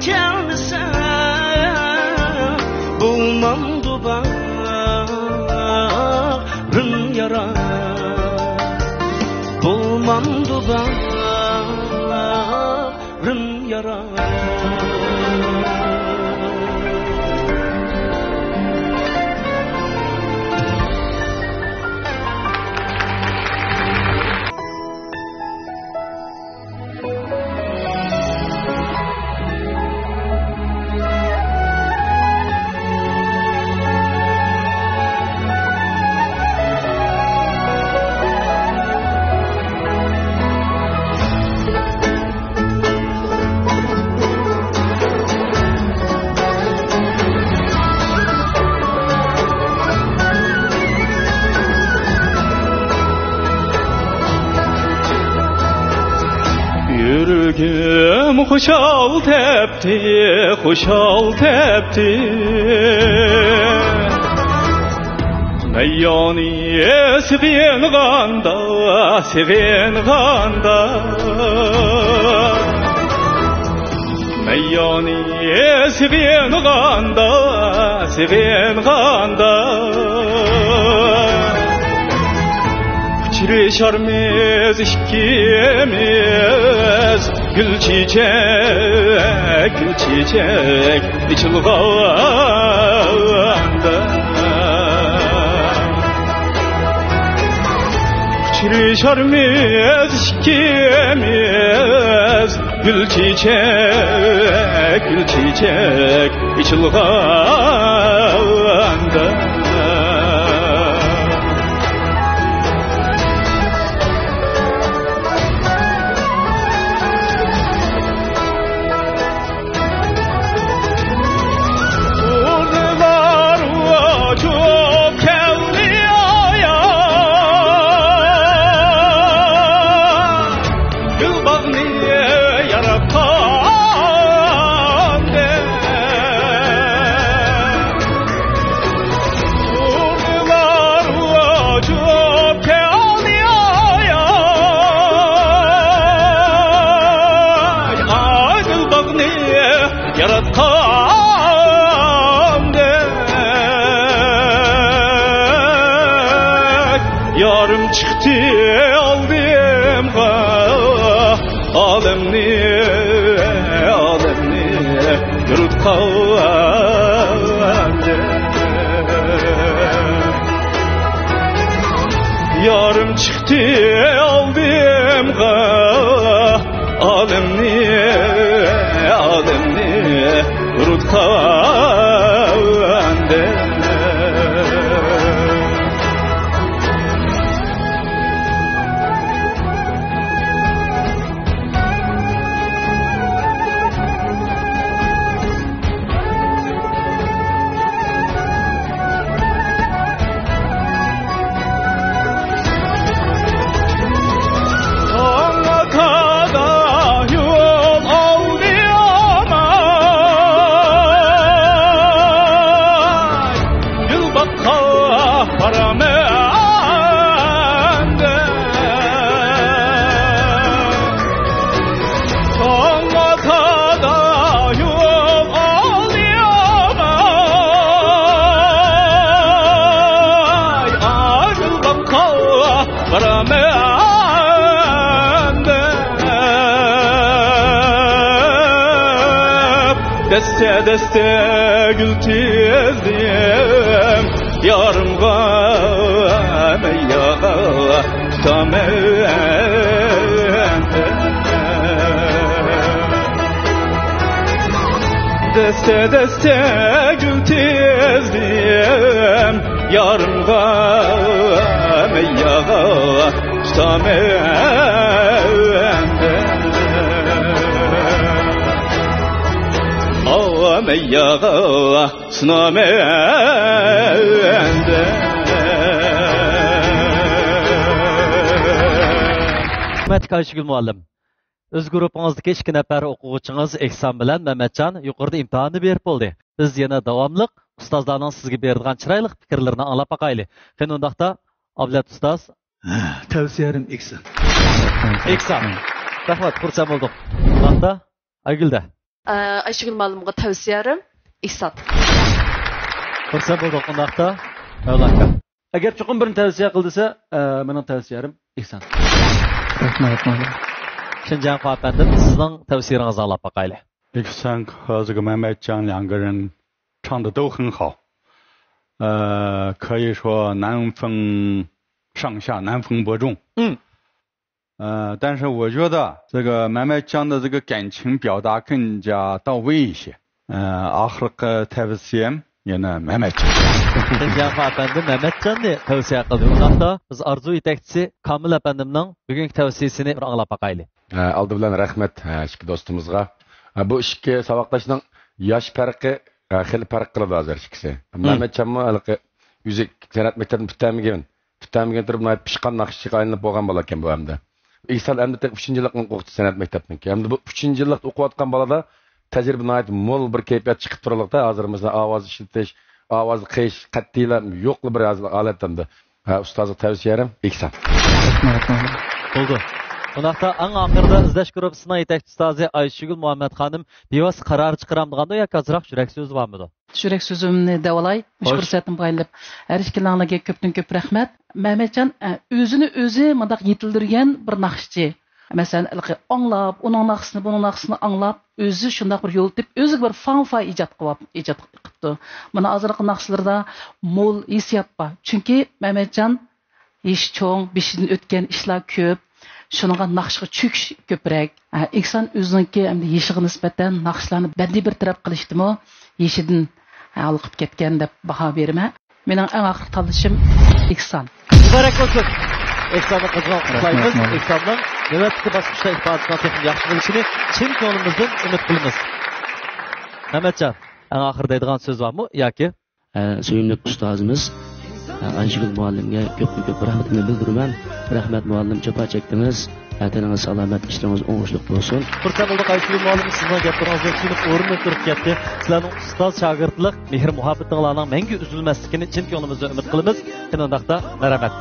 كەلمىسەم، بولمامدۇ باغرىم يارا. بولمامدۇ باغرىم يارا. يۈرىكىم خۇشال تەپتى، خۇشال تەپتى. مەييانى سېغىنغاندا، سېغىنغاندا. مەييانى سېغىنغاندا، سېغىنغاندا. ئۇچرىشارمىز ئىككىمىز، گۈل چېچەك، گۈل چېچەك ئېچىلغاندا. ئۇچرىشارمىز ئىككىمىز، گۈل چېچەك، گۈل چېچەك ئېچىلغاندا. ياراتقاندەك يارىم چىقتى ئالدىمغا، ئالەمنى، ئالەمنى يورۇتقاندەك. يارىم چىقتى ئالدىمغا، ئالەمنى، ئالەمنى يورۇتقاندەك. دەستە دەستە گۈل تىزدىم، يارىمغا مەيياغا تۇتامەن. دەستە دەستە گۈل تىزدىم، يارىمغا مەيياغا تۇتامەن. ئاۋا مەيياغا سۇنامەن. ھۆرمەتلىك ئايشىگۈل مۇئەللىم، ئۆز گۇرۇپپىڭىزدىكى ئىككى نەپەر ئوقۇغۇچىڭىز ئېھسان بىلەن مەمەتجان يۇقىرىدا ئىمتىھاننى بېرىپ بولدى. بىز يەنە داۋاملىق ئۇستازلارنىڭ سىزگە بېرىدىغان چىرايلىق پىكىرلىرىنى ئاڭلاپ باقايلى. قېنى ئۇنداقتا، ئابلەت ئۇستاز. تەۋسىيەرىم ئېھسان. ئېھسان. رەھمەت، خۇرسەن بولدۇق. ئۇنداقتا، ئايگۈلدە. ئە، ئايشىگۈل مۇئەللىمغا تەۋسىيەرىم ئېھسان. خۇرسەن بولدۇق ئۇنداقتا. مەۋلا ئاكا. ئەگەر چوقۇم بىرنى تەۋسىيە قىل دېسە، ئە، مېنىڭ تەۋسىيەرىم ئېھسان. رەھمەت، مەۋلا. شېنجياڭ خۇا ئەپەندىم، سىزنىڭ تەۋسىيەڭىزنى ئاڭلاپ باقايلى. ئېھسان ھازىرقى مەمەتجان ياڭگىرىن 唱得都很好。呃，可以说难分上下，难分伯仲。嗯。呃，但是我觉得这个买卖讲的这个感情表达更加到位一些。呃，ئاخىرقى تەۋسىيەم يەنە مەمەتجان. شېنجياڭ خۇا ئەپەندى مەمەتجاننى تەۋسىيە قىلدى. ئۇنداقتا بىز ئارزۇ يېتەكچىسى كامىل ئەپەندىمنىڭ بۈگۈنكى تەۋسىيىسىنى بىر ئاڭلاپ باقايلى. ئە، ئالدى بىلەن رەھمەت، ئە، ئىككى دوستىمىزغا. ئە، بۇ ئىككى ساۋاقداشنىڭ ياش پەرقى، ئە، خېلى پەرق قىلىدۇ ھازىر ئىككىسى. مم. مەمەتجانمۇ ھېلىقى ئۆزى سەنئەت مەكتەپنى پۈتتۈرمىگەن، پۈتتۈرمىگەن تۇرۇپ ناھايىتى پىشقان ناخشىچىغا ئايلىنىپ بولغان بالا ئىكەن بۇ ئەمدى. ئېھسان ئەمدى تېخى ئۈچىنچى يىللىقنى ئوقۇۋاتىدۇ سەنئەت مەكتەپنىڭكى. ئەمدى بۇ ئۈچىنچى يىللىقتا ئوقۇۋاتقان بالىدا تەجرىبە ناھايىتى مول بىر كەيپىيات چىقىپ تۇرۇلۇقتا. ھازىر مىسال ئاۋاز ئىشلىتىش، ئاۋاز قىيىش قەتئىيلا يوقلا بىر ھازىر ھالەتتە ئەمدى. ھە، ئۇستازغا تەۋسىيەم ئېھسان. بولدى. ئۇنداقتا ئەڭ ئاخىرىدا ئىزدەش گۇرۇپپىسىنىڭ يېتەكچى ئۇستازى ئايشىگۈل مۇھەممەت خانىم بىۋاسىتە قارار چىقىرامدىغاندۇ ياكى ئازراق يۈرەك سۆزى بارمىدۇ؟ يۈرەك سۆزۈمنى دەۋالاي، مۇشۇ خوش. پۇرسەتنى پايدىلىنىپ، ھەر ئىككىلەڭلارگە كۆپتىن كۆپ رەھمەت. مەمەتجان، ئە، ئۆزىنى ئۆزى مۇنداق يېتىلدۈرگەن بىر ناخشىچى. مەسىلەن، ھېلىقى ئاڭلاپ، ئۇنىڭ ناخشىسىنى، بۇنىڭ ناخشىسىنى ئاڭلاپ، ئۆزى شۇنداق بىر يول تېپىپ، ئۆزىگە بىر فاڭفا ئىجاد قىلىپ، ئىجاد قىپتۇ. مانا ھازىرقى ناخشىلىرىدا مول ھېسسىيات بار. چۈنكى مەمەتجان يېشى چوڭ، بېشىدىن ئۆتكەن ئىشلار كۆپ. شۇنىڭغا ناخشىغا چۆكۈش كۆپرەك. ھە، ئېھسان ئۆزىنىڭكى ئەمدى يېشىغا نىسبەتەن ناخشىلارنى بەدىنى بىر تەرەپ قىلىشتىمۇ يېشىدىن، ھە، ھالقىپ كەتكەن دەپ باھا بېرىمەن. مېنىڭ ئەڭ ئاخىرقى تاللىشىم ئېھسان. مۇبارەك بولسۇن. ئېھساننى قىزغىن قۇتلايمىز. رەھمەت. ئېھساننىڭ نۆۋەتتىكى باسقۇچتا ئىپادىسىنىڭ تېخىمۇ ياخشى بولۇشىنى چىن كۆڭلىمىزدىن ئۈمىد قىلىمىز. مەمەتجان، ئەڭ ئاخىر دەيدىغان سۆز بارمۇ ياكى؟ ئە، سۆيۈملۈك ئۇستازىمىز، ئە، ئايشىگۈل مۇئەللىمگە كۆپتىن كۆپ رەھمىتىمنى بىلدۈرىمەن. رەھمەت مۇئەللىم، جاپا چەكتىڭىز. ئە، تېنىڭىز سالامەت، ئىشلىرىڭىز ئوڭۇشلۇق بولسۇن. خۇرسەن بولدۇق ئايشىگۈل مۇئەللىم، سىزنىڭ گەپلىرىڭىزدىن سۆيۈنۈپ ئورنىدىن تۇرۇپ كەتتى. سىلەرنىڭ ئۇستاز شاگىرتلىق مېھىر مۇھەببىتىڭلارنىڭ مەڭگۈ ئۈزۈلمەسلىكىنى چىن كۆڭلىمىزدىن ئۈمىد قىلىمىز. قېنى ئۇنداقتا، مەرھەمەت.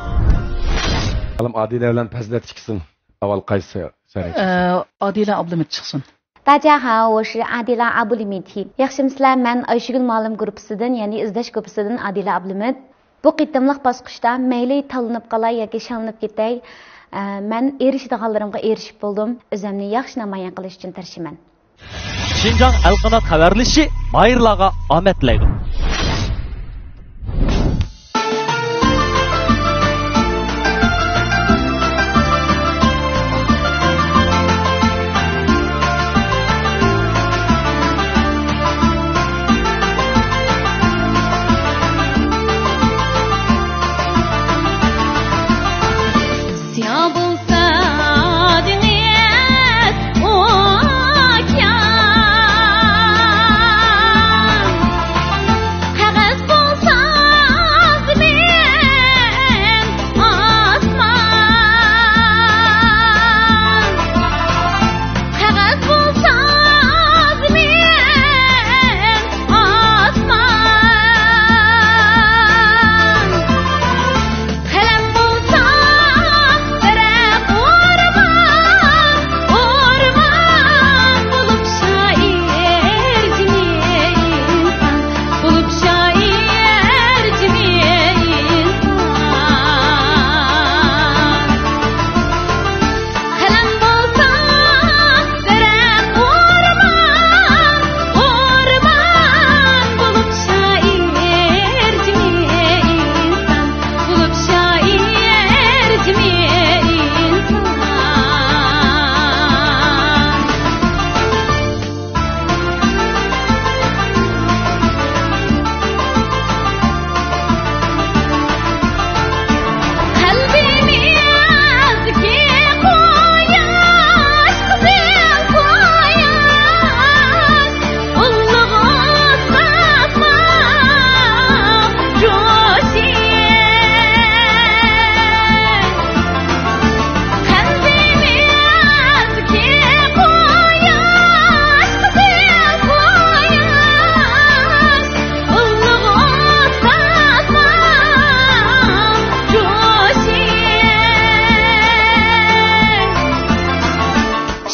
ئالىم ئادىلە بىلەن پەزىلەت چىقسۇن. ئاۋۋال قايسى سەھنىگە چىقسۇن؟ ئە، ئادىلە ئابلىمىت چىقسۇن. 大家好，我是阿迪拉阿布里米提. ياخشىمۇسىلەر؟ مەن ئايشىگۈل مۇئەللىم گۇرۇپپىسىدىن، يەنى ئىزدەش گۇرۇپپىسىدىن ئادىلە ئابلىمىت. بۇ قېتىملىق باسقۇچتا مەيلى تاللىنىپ قالاي ياكى شاللىنىپ كېتەي، ئە، مەن ئېرىشىدىغانلىرىمغا ئېرىشىپ بولدۇم. ئۆزۈمنى ياخشى نامايان قىلىش ئۈچۈن تىرىشىمەن. شىنجاڭ ئەلقانات خەۋەرلىشى ماھىرلارغا ئامەت تىلەيدۇ. سىياھ بولسا دېڭىز، ئوكيان، قەغەز بولسا زېمىن، ئاسمان، قەغەز بولسا زېمىن، ئاسمان، قەلەم بولسا دەرەخ، ئورمان، ئورمان بولۇپ شائىر جىمى ئىنسان، بولۇپ شائىر جىمى ئىنسان. قەلەم بولسا دەرەخ، ئورمان، ئورمان بولۇپ شائىر جىمى ئىنسان، بولۇپ شائىر جىمى ئىنسان. قەلبىمىزدىكى قۇياش، قىزىل قۇياش، ئۇلۇغ ئۇستازنىڭ جوشى. قەلبىمىزدىكى قۇياش، قىزىل قۇياش، ئۇلۇغ ئۇستازنىڭ جوشى.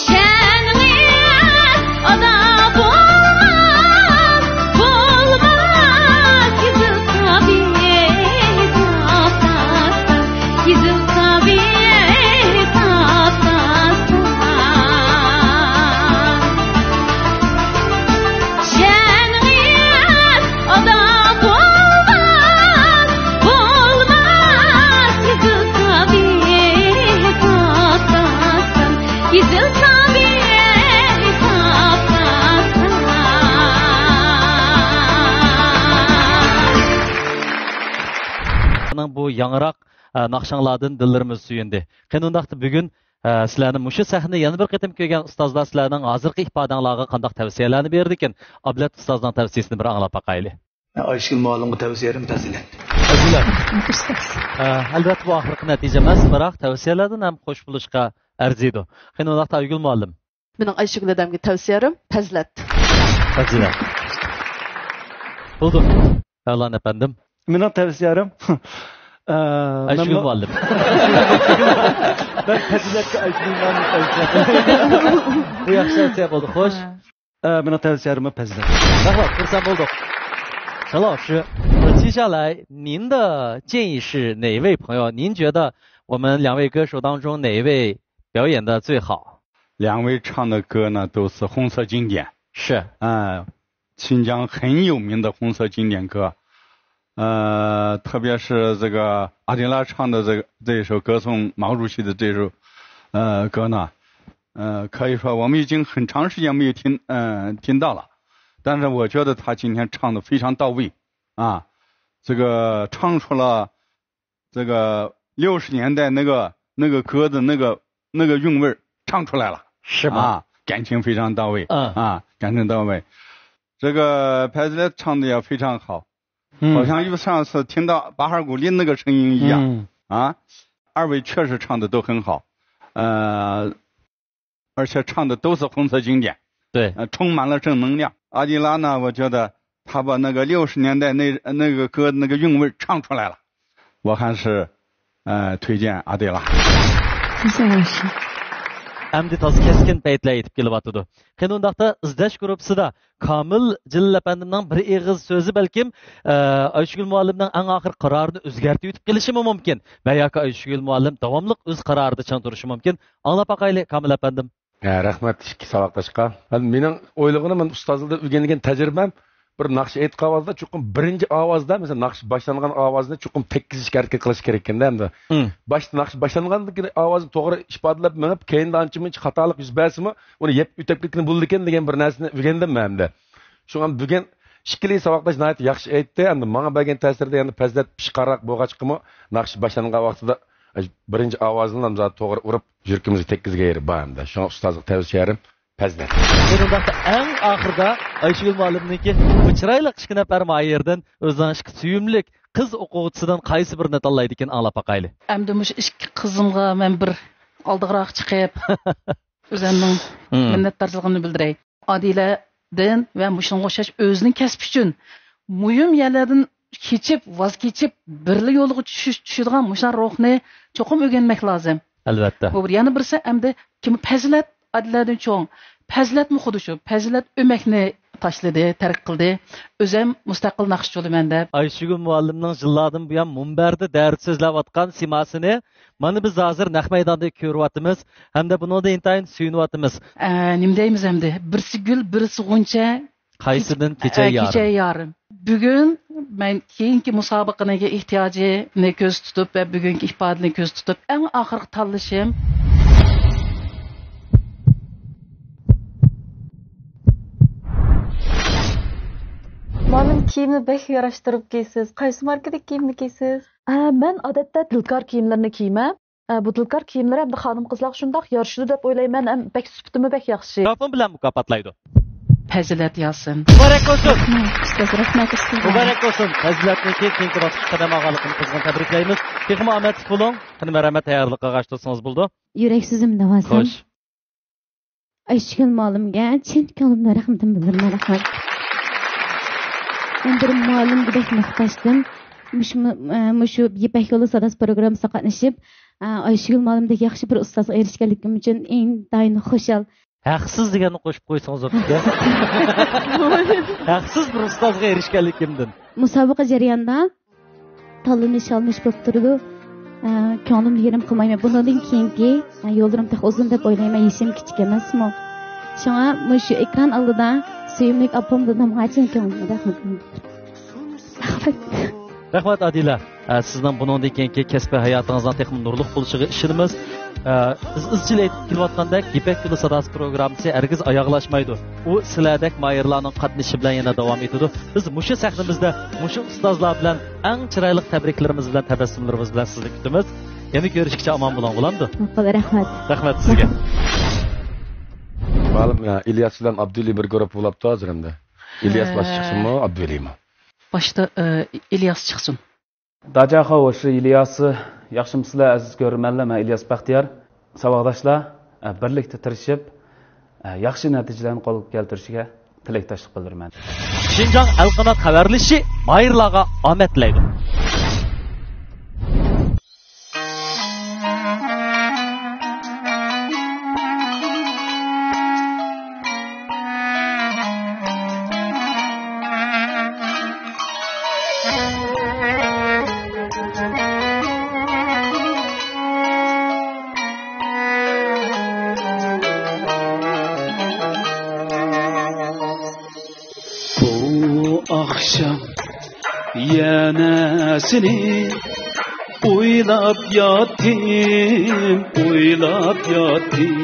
شەنغىز ئادا بولماس، بولماس، قىزىل تابىئەت ئاساستا، قىزىل تابىئەت ئاساستا. شەنغىز ئادا بولماس، بولماس، قىزىل تابىئەت ئاساستا، قىزىل تابىئەت ئاساستا. بۇ ياڭراق، ئە، ناخشاڭلاردىن دىللىرىمىز سۆيۈندى. قېنى ئۇنداقتا بۈگۈن، ئە، سىلەرنى مۇشۇ سەھنىدە يەنە بىر قېتىم كۆرگەن ئۇستازلار سىلەرنىڭ ھازىرقى ئىپادەڭلارغا قانداق تەۋسىيەلەرنى بېرىدىكىن؟ ئابلەت ئۇستازنىڭ تەۋسىيىسىنى بىر ئاڭلاپ باقايلى. ئايشىگۈل مۇئەللىمگە تەۋسىيەم پەزىلەت. پەزىلەت. ئە، ئەلۋەتتە، بۇ ئاخىرقى نەتىجە ئەمەس، بىراق تەۋسىيەلەردىن ھەم خوش بولۇشقا ئەرزىيدۇ. قېنى ئۇنداقتا ئايگۈل مۇئەللىم. مېنىڭ ئايشىگۈل ھەدەمگە تەۋسىيەم پەزىلەت. پەزىلەت. بولدى. ئەلا ئەپەندىم. مېنىڭ تەۋسىيەم، ئە، ئايشىگۈل مەنمۇ مۇئەللىم. مەن پەزىلەتكە ئايشىگۈل مۇئەللىم تەۋسىيە. بۇ ياخشى تەۋسىيە بولدى، خوش. ئە، مېنىڭ تەۋسىيەممۇ پەزىلەت. رەھمەت، خۇرسەن بولدۇق. 陈老师，接下来您的建议是哪一位朋友？您觉得我们两位歌手当中哪一位表演得最好？两位唱的歌呢，都是红色经典。是。嗯，新疆很有名的红色经典歌。呃，特别是这个阿迪拉唱的这个，这一首歌颂毛主席的这首，呃，歌呢，呃，可以说我们已经很长时间没有听，呃，听到了。但是我觉得他今天唱得非常到位啊，这个唱出了这个六十年代那个，那个歌的那个，那个韵味儿唱出来了。是吗？啊，感情非常到位。嗯。啊，感情到位。这个 Pezlet 唱得也非常好，嗯。好像又像是听到巴哈古林那个声音一样。嗯。啊，二位确实唱得都很好。呃，而且唱的都是红色经典。对。呃，充满了正能量。阿迪拉呢，我觉得他把那个六十年代那，那个歌那个韵味儿唱出来了，我还是，呃，推荐阿迪拉。谢谢老师。ئەمدى تازا كەسكىن پەيتلەر يېتىپ كېلىۋاتىدۇ. قېنى ئۇنداقتا ئىزدەش گۇرۇپپىسىدا كامىل جېلىل ئەپەندىمنىڭ بىر ئېغىز سۆزى بەلكىم، ئە، ئايشىگۈل مۇئەللىمنىڭ ئەڭ ئاخىرقى قارارىنى ئۆزگەرتىۋېتىپ قېلىشىمۇ مۇمكىن. ۋە ياكى ئايشىگۈل مۇئەللىم داۋاملىق ئۆز قارارىدا چىڭ تۇرۇشى مۇمكىن. ئاڭلاپ باقايلى، كامىل ئەپەندىم. ھە، رەھمەت ئىككى ساۋاقداشقا. مەن، مېنىڭ ئويلىغىنىم، مەن ئۇستازلىردا ئۆگەنگەن تەجرىبەم، بىر ناخشا ئېيتقان ۋاقتىدا چوقۇم بىرىنچى ئاۋازدا، مەسىلەن، ناخشا باشلانغان ئاۋازنى چوقۇم تەگكۈزۈشكە ھەرىكەت قىلىش كېرەك ئەمدى. مم. باشتا ناخشا باشلانغاندىن كېيىن ئاۋازنى توغرا ئىپادىلەپ مېڭىپ، كەينىدە ئانچە-مۇنچە خاتالىق يۈز بەرسىمۇ، ئۇنى يەپ ئۆتۈپ كەتكىلى بولىدىكەن دېگەن بىر نەرسىنى ئۆگەندىم مەن ئەمدى. شۇڭا بۈگۈن ئىككىلى ساۋاقداش ناھايىتى ياخشى ئېيتتى. ئەمدى ماڭا بەرگەن تەسىرىدە يەنە پەزىلەت پىشقارراق بولغاچقىمۇ، ناخشا باشلانغان ۋاقتىدا بىرىنچى ئاۋازىنى نامزات توغرا ئۇرۇپ، يۈرىكىمىزگە تەگكۈزگەن يېرى بار ئەمدى. شۇڭا ئۇستازغا تەۋسىيەم پەزىلەت. شۇنداقتا ئەڭ ئاخىرىدا ئايشىگۈل مۇئەللىمنىڭكى بۇ چىرايلىق ئىككى نەپەر ماھىرىدىن ئۆزىنىڭ ئىككى سۆيۈملۈك قىز ئوقۇغۇچىسىدىن قايسى بىرىنى تاللايدىكىن، ئاڭلاپ باقايلى. ئەمدى مۇشۇ ئىككى قىزىمغا مەن بىر ئالدىغىراق چىقىپ، ئۆزۈمنىڭ مم. مىننەتدارچىلىقىمنى بىلدۈرەي. ئادىلەدىن ۋە مۇشۇنىڭغا ئوخشاش ئۆزىنىڭ كەسپى ئۈچۈن مۇھىم يەرلەردىن كېچىپ، ۋاز كېچىپ، بىرلا يولغا چۈشۈش، چۈشىدىغان مۇشۇنداق روھنى چوقۇم ئۆگەنمەك لازىم. ئەلۋەتتە. بۇ بىر. يەنە بىرسى ئەمدى كىم پەزىلەت ئادىلەدىن چوڭ. پەزىلەتمۇ خۇددى شۇ. پەزىلەت ئۆمەكنى تاشلىدى، تەرك قىلدى. ئۆزەم مۇستەقىل ناخشىچى بولىمەن دەپ. ئايشىگۈل مۇئەللىمنىڭ يىللاردىن بۇيان مۇنبەردە دەرس سۆزلەۋاتقان سىماسىنى مانا بىز ھازىر نەق مەيداندا كۆرۈۋاتىمىز ھەمدە بۇنىڭدىن ئىنتايىن سۆيۈنۈۋاتىمىز. ئە، نېمە دەيمىز ئەمدى؟ بىرسى گۈل، بىرسى غۇنچە. قايسىدىن كېچە-، كېچەي ئە، يارىم؟ كېچەي يارىم. بۈگۈن مەن كېيىنكى مۇسابىقىنىڭكى ئېھتىياجىنى كۆزدە تۇتۇپ ۋە بۈگۈنكى ئىپادىنى كۆزدە تۇتۇپ، ئەڭ ئاخىرقى تاللىشىم. مۇئەللىم، كىيىمنى بەك ياراشتۇرۇپ كىيىسىز. قايسى ماركىدىكى كىيىمنى كىيىسىز؟ ئە، مەن ئادەتتە دىلكار كىيىملىرىنى كىيىمەن. ئە، بۇ دىلكار كىيىملىرى ئەمدى خانىم-قىزلارغا شۇنداق يارىشىدۇ دەپ ئويلايمەن، ھەم بەك سۈپىتىمۇ بەك ياخشى. مىكروفون بىلەن مۇكاپاتلايدۇ. پەزىلەت ياسىن. مۇبارەك بولسۇن! رەھمەت، ئۇستاز، رەھمەت، ئۇستاز. مۇبارەك بولسۇن! پەزىلەتنىڭكى كېيىنكى باسقۇچقا قەدەم ئالغانلىقىنى قىزغىن تەبرىكلەيمىز. تېخىمۇ ئامەتلىك بولۇڭ. قېنى، مەرھەمەت، تەييارلىققا قارشى تۇرسىڭىز بولىدۇ. يۈرەك سۆزۈمنى دەۋالسام. خوش. ئايشىگۈل مۇئەللىمگە چىن كۆڭلۈمدىن رەھمىتىمنى بىلدۈرىمەن، رەھمەت. مەن بىر مۇئەللىمگە بەك ماختاشتىم. مۇشۇ، مۇشۇ يىپەك يولى ساداسى پروگراممىسىغا قاتنىشىپ، ئايشىگۈل مۇئەللىمدەك ياخشى بىر ئۇستازغا ئېرىشكەنلىكىم ئۈچۈن ئىنتايىن خۇشال. ھەقسىز دېگەننى قوشۇپ قويسىڭىز بوپتىكەن. ھەقسىز بىر ئۇستازغا ئېرىشكەنلىكىمدىن. مۇسابىقە جەريانىدا تاللىنىش ئالمىش بولۇپ تۇرىدۇ. ئە، كۆڭلۈمنى يېرىم قىلمايمەن. بۇنىڭدىن كېيىنكى، ئە، يوللىرىم تېخى ئۇزۇن دەپ ئويلايمەن. يېشىم كىچىك ئەمەسمۇ. شۇڭا مۇشۇ ئېكران ئالدىدا سۆيۈملۈك ئاپام دادامغا چىن كۆڭلۈمدىن رەھمىتىمنى. رەھمەت، ئادىلە. ئە، سىزنىڭ بۇنىڭدىن كېيىنكى كەسپىي ھاياتىڭىزنىڭ تېخىمۇ نۇرلۇق بولۇشىغا ئىشىنىمىز. ئە، بىز ئىزچىل ئېيتىپ كېلىۋاتقاندەك، يىپەك يولى ساداسى پروگراممىسى ھەرگىز ئاياغلاشمايدۇ. ئۇ سىلەردەك ماھىرلارنىڭ قاتنىشىشى بىلەن يەنە داۋام ئېتىدۇ. بىز مۇشۇ سەھنىمىزدە، مۇشۇ ئۇستازلار بىلەن ئەڭ چىرايلىق تەبرىكلىرىمىز بىلەن، تەبەسسۇملىرىمىز بىلەن سىزنى كۈتىمىز. يەنە كۆرۈشكىچە ئامان بولۇڭ، بولامدۇ؟ ماقۇل، رەھمەت. رەھمەت سىزگە. مەلۇم يا، ئىلياس بىلەن ئابدۇلى بىر گۇرۇپپا بولاپتۇ ھازىر ئەمدى. ئىلياس ھە. باش چىقسۇنمۇ، ئابدۇلىمۇ؟ باشتا، ئە، ئىلياس چىقسۇن. داجاخاۋ شۇ ئىلياسى، ياخشىمۇسىلەر ئەزىز كۆرۈرمەنلەر، مەن ئىلياس بەختىيار. ساۋاقداشلار، ئە، بىرلىكتە تىرىشىپ، ئە، ياخشى نەتىجىلەرنى قولغا كەلتۈرۈشىگە تىلەكداشلىق بىلدۈرىمەن. شىنجاڭ ئەلقانات خەۋەرلىشى ماھىرلارغا ئامەت تىلەيدۇ. بۇ ئاخشام يەنە سېنى ئويلاپ ياتتىم، ئويلاپ ياتتىم.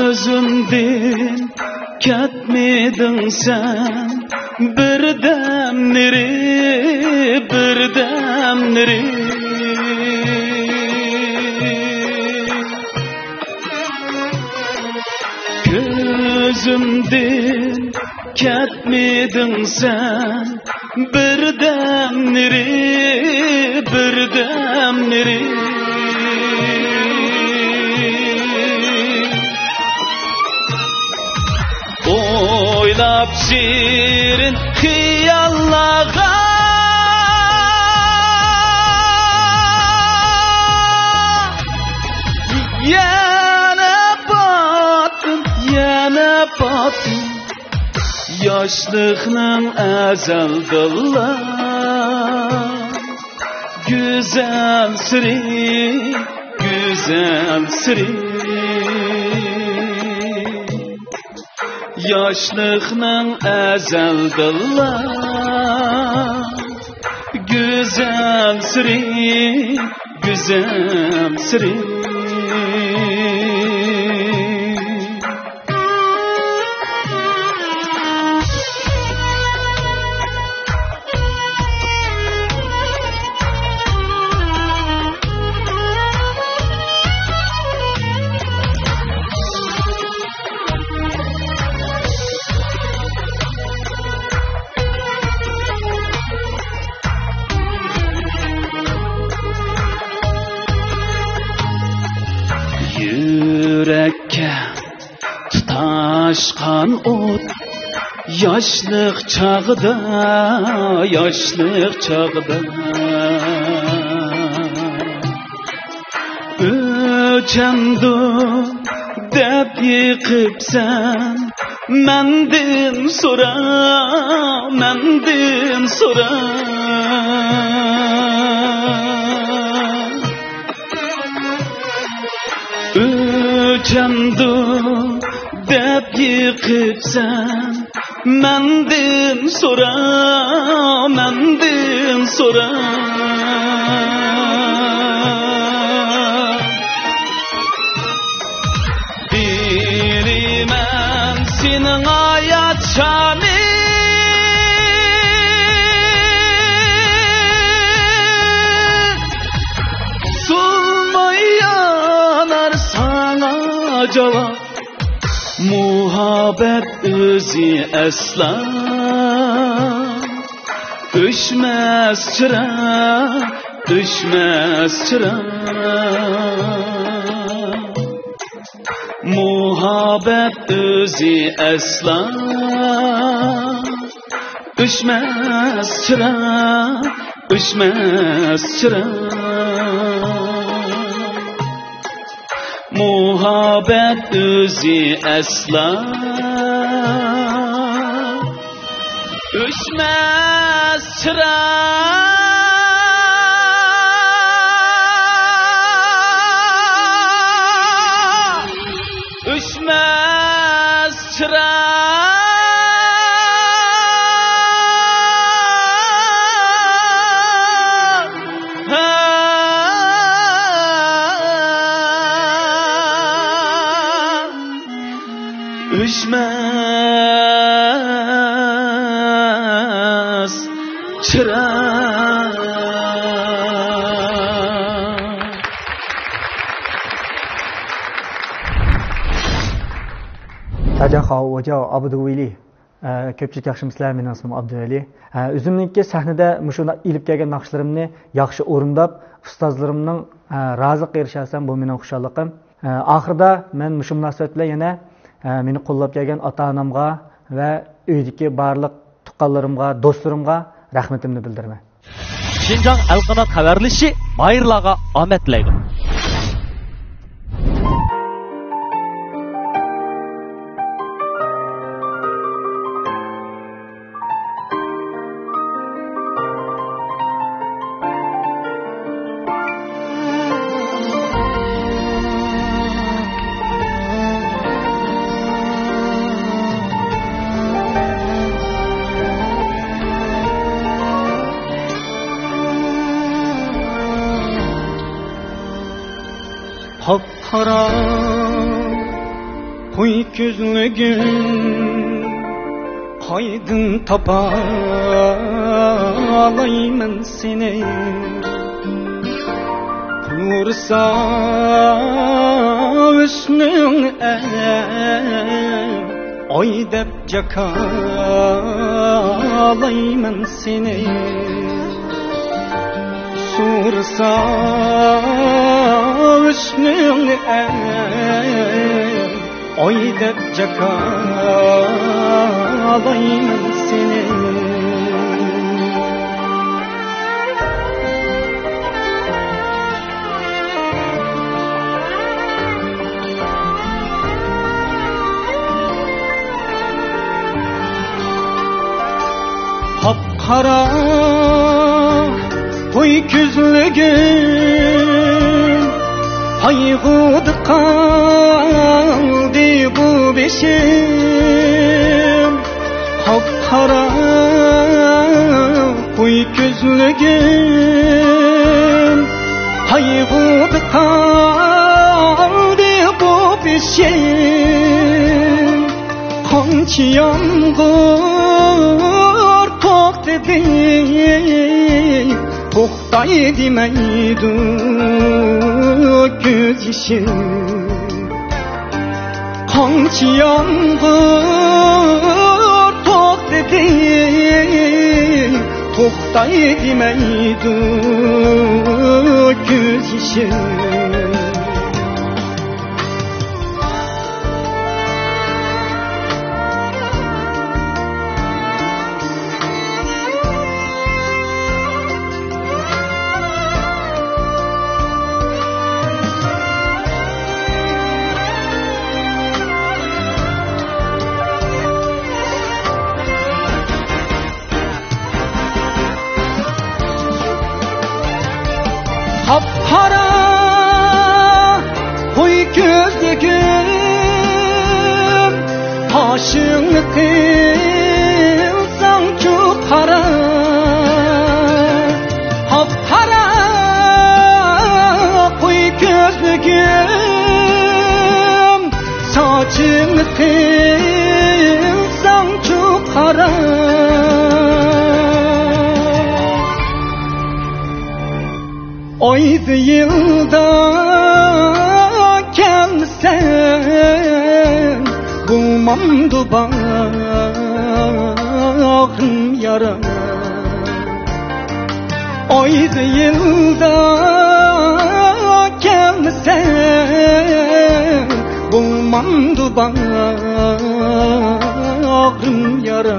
كۆزۈمدىن كەتمىدىڭ سەن بىردەملىرى، بىردەملىرى. كۆزۈمدىن كەتمىدىڭ سەن بىردەملىرى، بىردەملىرى. ئويلاپ شېرىن خىياللارغا. ياشلىقنىڭ ئەزەلدىنلا گۈزەل سىرى، گۈزەل سىرى. ياشلىقنىڭ ئەزەلدىنلا گۈزەل سىرى، گۈزەل سىرى. يۈرەككە تۇتاشقان ئوت، ياشلىق چاغدا، ياشلىق چاغدا. ئۆچەمدۇ دەپ يېقىپسەن، مەندىن سورا، مەندىن سورا. ئۆچەمدۇ دەپ يېقىپسەن، مەندىن سورا، مەندىن سورا. بىلىمەن سېنىڭ ھايات شامى سۇنماي يانار ساڭا جاۋاب. مۇھەببەت ئۆزى ئەسلا ئۆچمەس چىراغ، ئۆچمەس چىراغ. مۇھەببەت ئۆزى ئەسلا ئۆچمەس چىراغ، ئۆچمەس چىراغ. مۇھەببەت ئۆزى ئەسلا ئۆچمەس چىراغ، ئۆچمەس چىراغ. ئۆچمەس چىراغ. تاجا خاۋۇ ۋاجاۋ ئابدۇۋېلى. ئە، كۆپچىلىك ياخشىمۇسىلەر؟ مېنىڭ ئىسمىم ئابدۇۋەلى. ئە، ئۆزۈمنىڭكى سەھنىدە مۇشۇ ئېلىپ كەلگەن ناخشىلىرىمنى ياخشى ئورۇنداپ، ئۇستازلىرىمنىڭ، ئە، رازىلىقىغا ئېرىشەلىسەم، بۇ مېنىڭ خۇشاللىقىم. ئە، ئاخىرىدا مەن مۇشۇ مۇناسىۋەت بىلەن يەنە، ئە، مېنى قوللاپ كەلگەن ئاتا-ئانامغا ۋە ئۆيدىكى بارلىق تۇغقانلىرىمغا، دوستلىرىمغا رەھمىتىمنى بىلدۈرىمەن. شىنجاڭ ئەلقانات خەۋەرلىشىشى ماھىرلارغا ئامەت تىلەيدۇ. قاپقارا قوي كۆزلۈكۈم، قايدىن تاپالايمەن سېنى؟ قۇرسا ھۆسنۈڭ ئەي، ئاي دەپ جاكالايمەن سېنى. سورىسا ھۆسنۈڭنى ئەي، ئاي دەپ جاكالايمەن سېنى. قارا قوي كۆزلۈكۈم، قايغۇدا قالدى بۇ بېشىم. قاپقارا قوي كۆزلۈكۈم، قايغۇدا قالدى بۇ بېشىم. قانچە يامغۇر توختىدى، توختاي دېمەيدۇ كۆز يېشىم. قانچە يامغۇر توختىدى، توختاي دېمەيدۇ كۆز يېشىم. قاپقارا قوي كۆزلۈكۈم، قاشىڭنى قىلساڭچۇ قارا. قاپقارا قوي كۆزلۈكۈم، ساچىڭنى قىلساڭچۇ قارا. ئايدا يىلدا كەلمىسەڭ، بولمامدۇ باغرىم يارا. ئايدا يىلدا كەلمىسەڭ، بولمامدۇ باغرىم يارا.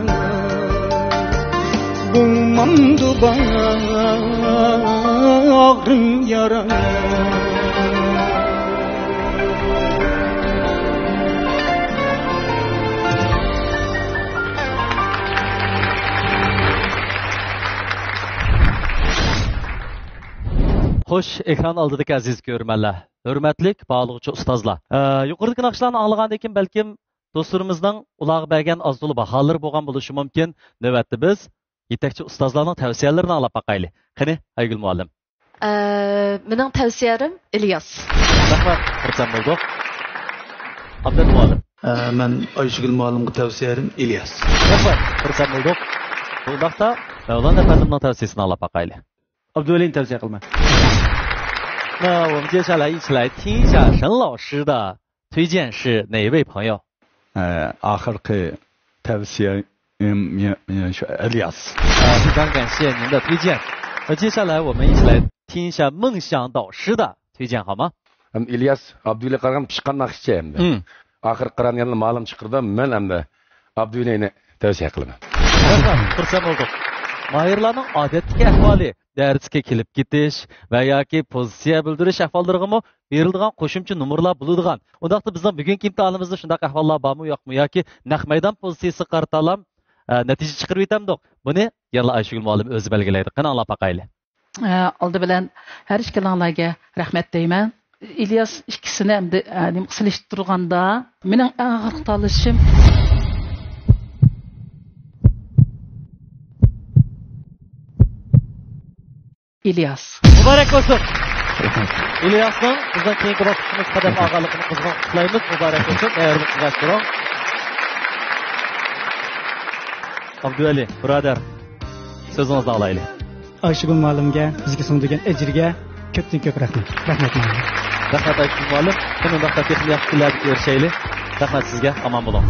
بولمامدۇ باغرىم يارا. خوش، ئېكران ئالدىدىكى ئەزىز كۆرۈرمەنلەر، ھۆرمەتلىك باھالىغۇچى ئۇستازلار. ئە، يۇقىرىدىكى ناخشىلارنى ئاڭلىغاندىن كېيىن، بەلكىم دوستلىرىمىزنىڭ ئۇلارغا بەرگەن ئاز-تولا باھالىرى بولغان بولۇشى مۇمكىن. نۆۋەتتە بىز يېتەكچى ئۇستازلارنىڭ تەۋسىيەلىرىنى ئاڭلاپ باقايلى. قېنى، ئايگۈل مۇئەللىم. ئە، مېنىڭ تەۋسىيەلىرىم ئىلياس. رەھمەت، خۇرسەن بولدۇق. ئابدۇللا مۇئەللىم. ئە، مەن ئايشىگۈل مۇئەللىمگە تەۋسىيەلىرىم ئىلياس. رەھمەت، خۇرسەن بولدۇق. بۇنداقتا مەۋلان ئەپەندىمنىڭ تەۋسىيەسىنى ئاڭلاپ باقايلى. ئابدۇئەلىنى تەۋسىيە قىلىمەن. 那我们接下来一起来听一下沈老师的推荐是哪一位朋友？ ئە، ئاخىرقى تەۋسىيەم، يە-، يە-، شۇ ئىلياس. 啊，非常感谢您的推荐。那接下来我们一起来听一下梦想导师的推荐，好吗？ ئەمدى ئىلياس ئابدۇئەلىگە قارىغان پىشقان ناخشىچى ئەمدى. 嗯。 ئاخىرقى قارارنى يەنە مالىم چىقىرىدۇ، مەن ئەمدى ئابدۇئەلىنى تەۋسىيە قىلىمەن. رەھمەت، خۇرسەن بولدۇق. ماھىرلارنىڭ ئادەتتىكى ئەھۋالى، دەرسكە كېلىپ كېتىش ۋە ياكى پوزىتسىيە بىلدۈرۈش ئەھۋاللىرىغىمۇ بېرىلىدىغان قوشۇمچە نومۇرلار بولىدىغان. ئۇنداقتا بىزنىڭ بۈگۈنكى ئىمتىھانىمىزدا شۇنداق ئەھۋاللار بارمۇ، يوقمۇ ياكى نەق مەيدان پوزىتسىيىسىغا قارىتالام، ئە، نەتىجە چىقىرىۋېتەمدۇق؟ بۇنى يەنىلا ئايشىگۈل مۇئەللىم ئۆزى بەلگىلەيدۇ. قېنى، ئاڭلاپ باقايلى. ئە، ئالدى بىلەن ھەر ئىككىلىڭلارگە رەھمەت دەيمەن. ئىلياس ئىككىسىنى ئەمدى، ئە، نېمە سېلىشتۇرغاندا، مېنىڭ ئەڭ ئاغرىق تاللىشىم ئىلياس. مۇبارەك بولسۇن. ئىلياسنىڭ بىزنىڭ كېيىنكى باسقۇچىمىزغا قەدەم ئالغانلىقىنى قىزغىن قۇتلۇقلايمىز. مۇبارەك بولسۇن. مەيەرلىك قىزاشتۇرۇڭ. ئابدۇئەلى، بۇرادەر، سۆزىڭىزنى ئالايلى. ئايشىگۈل مۇئەللىمگە بىزگە سىڭدۈرگەن ئەجرىگە كۆپتىن كۆپ رەھمەت. رەھمەت مۇئەللىم. رەھمەت ئايشىگۈل مۇئەللىم. قېنى، ئۇنداقتا تېخىمۇ ياخشى كۈنلەردە كۆرۈشەيلى. رەھمەت سىزگە، ئامان بولۇڭ.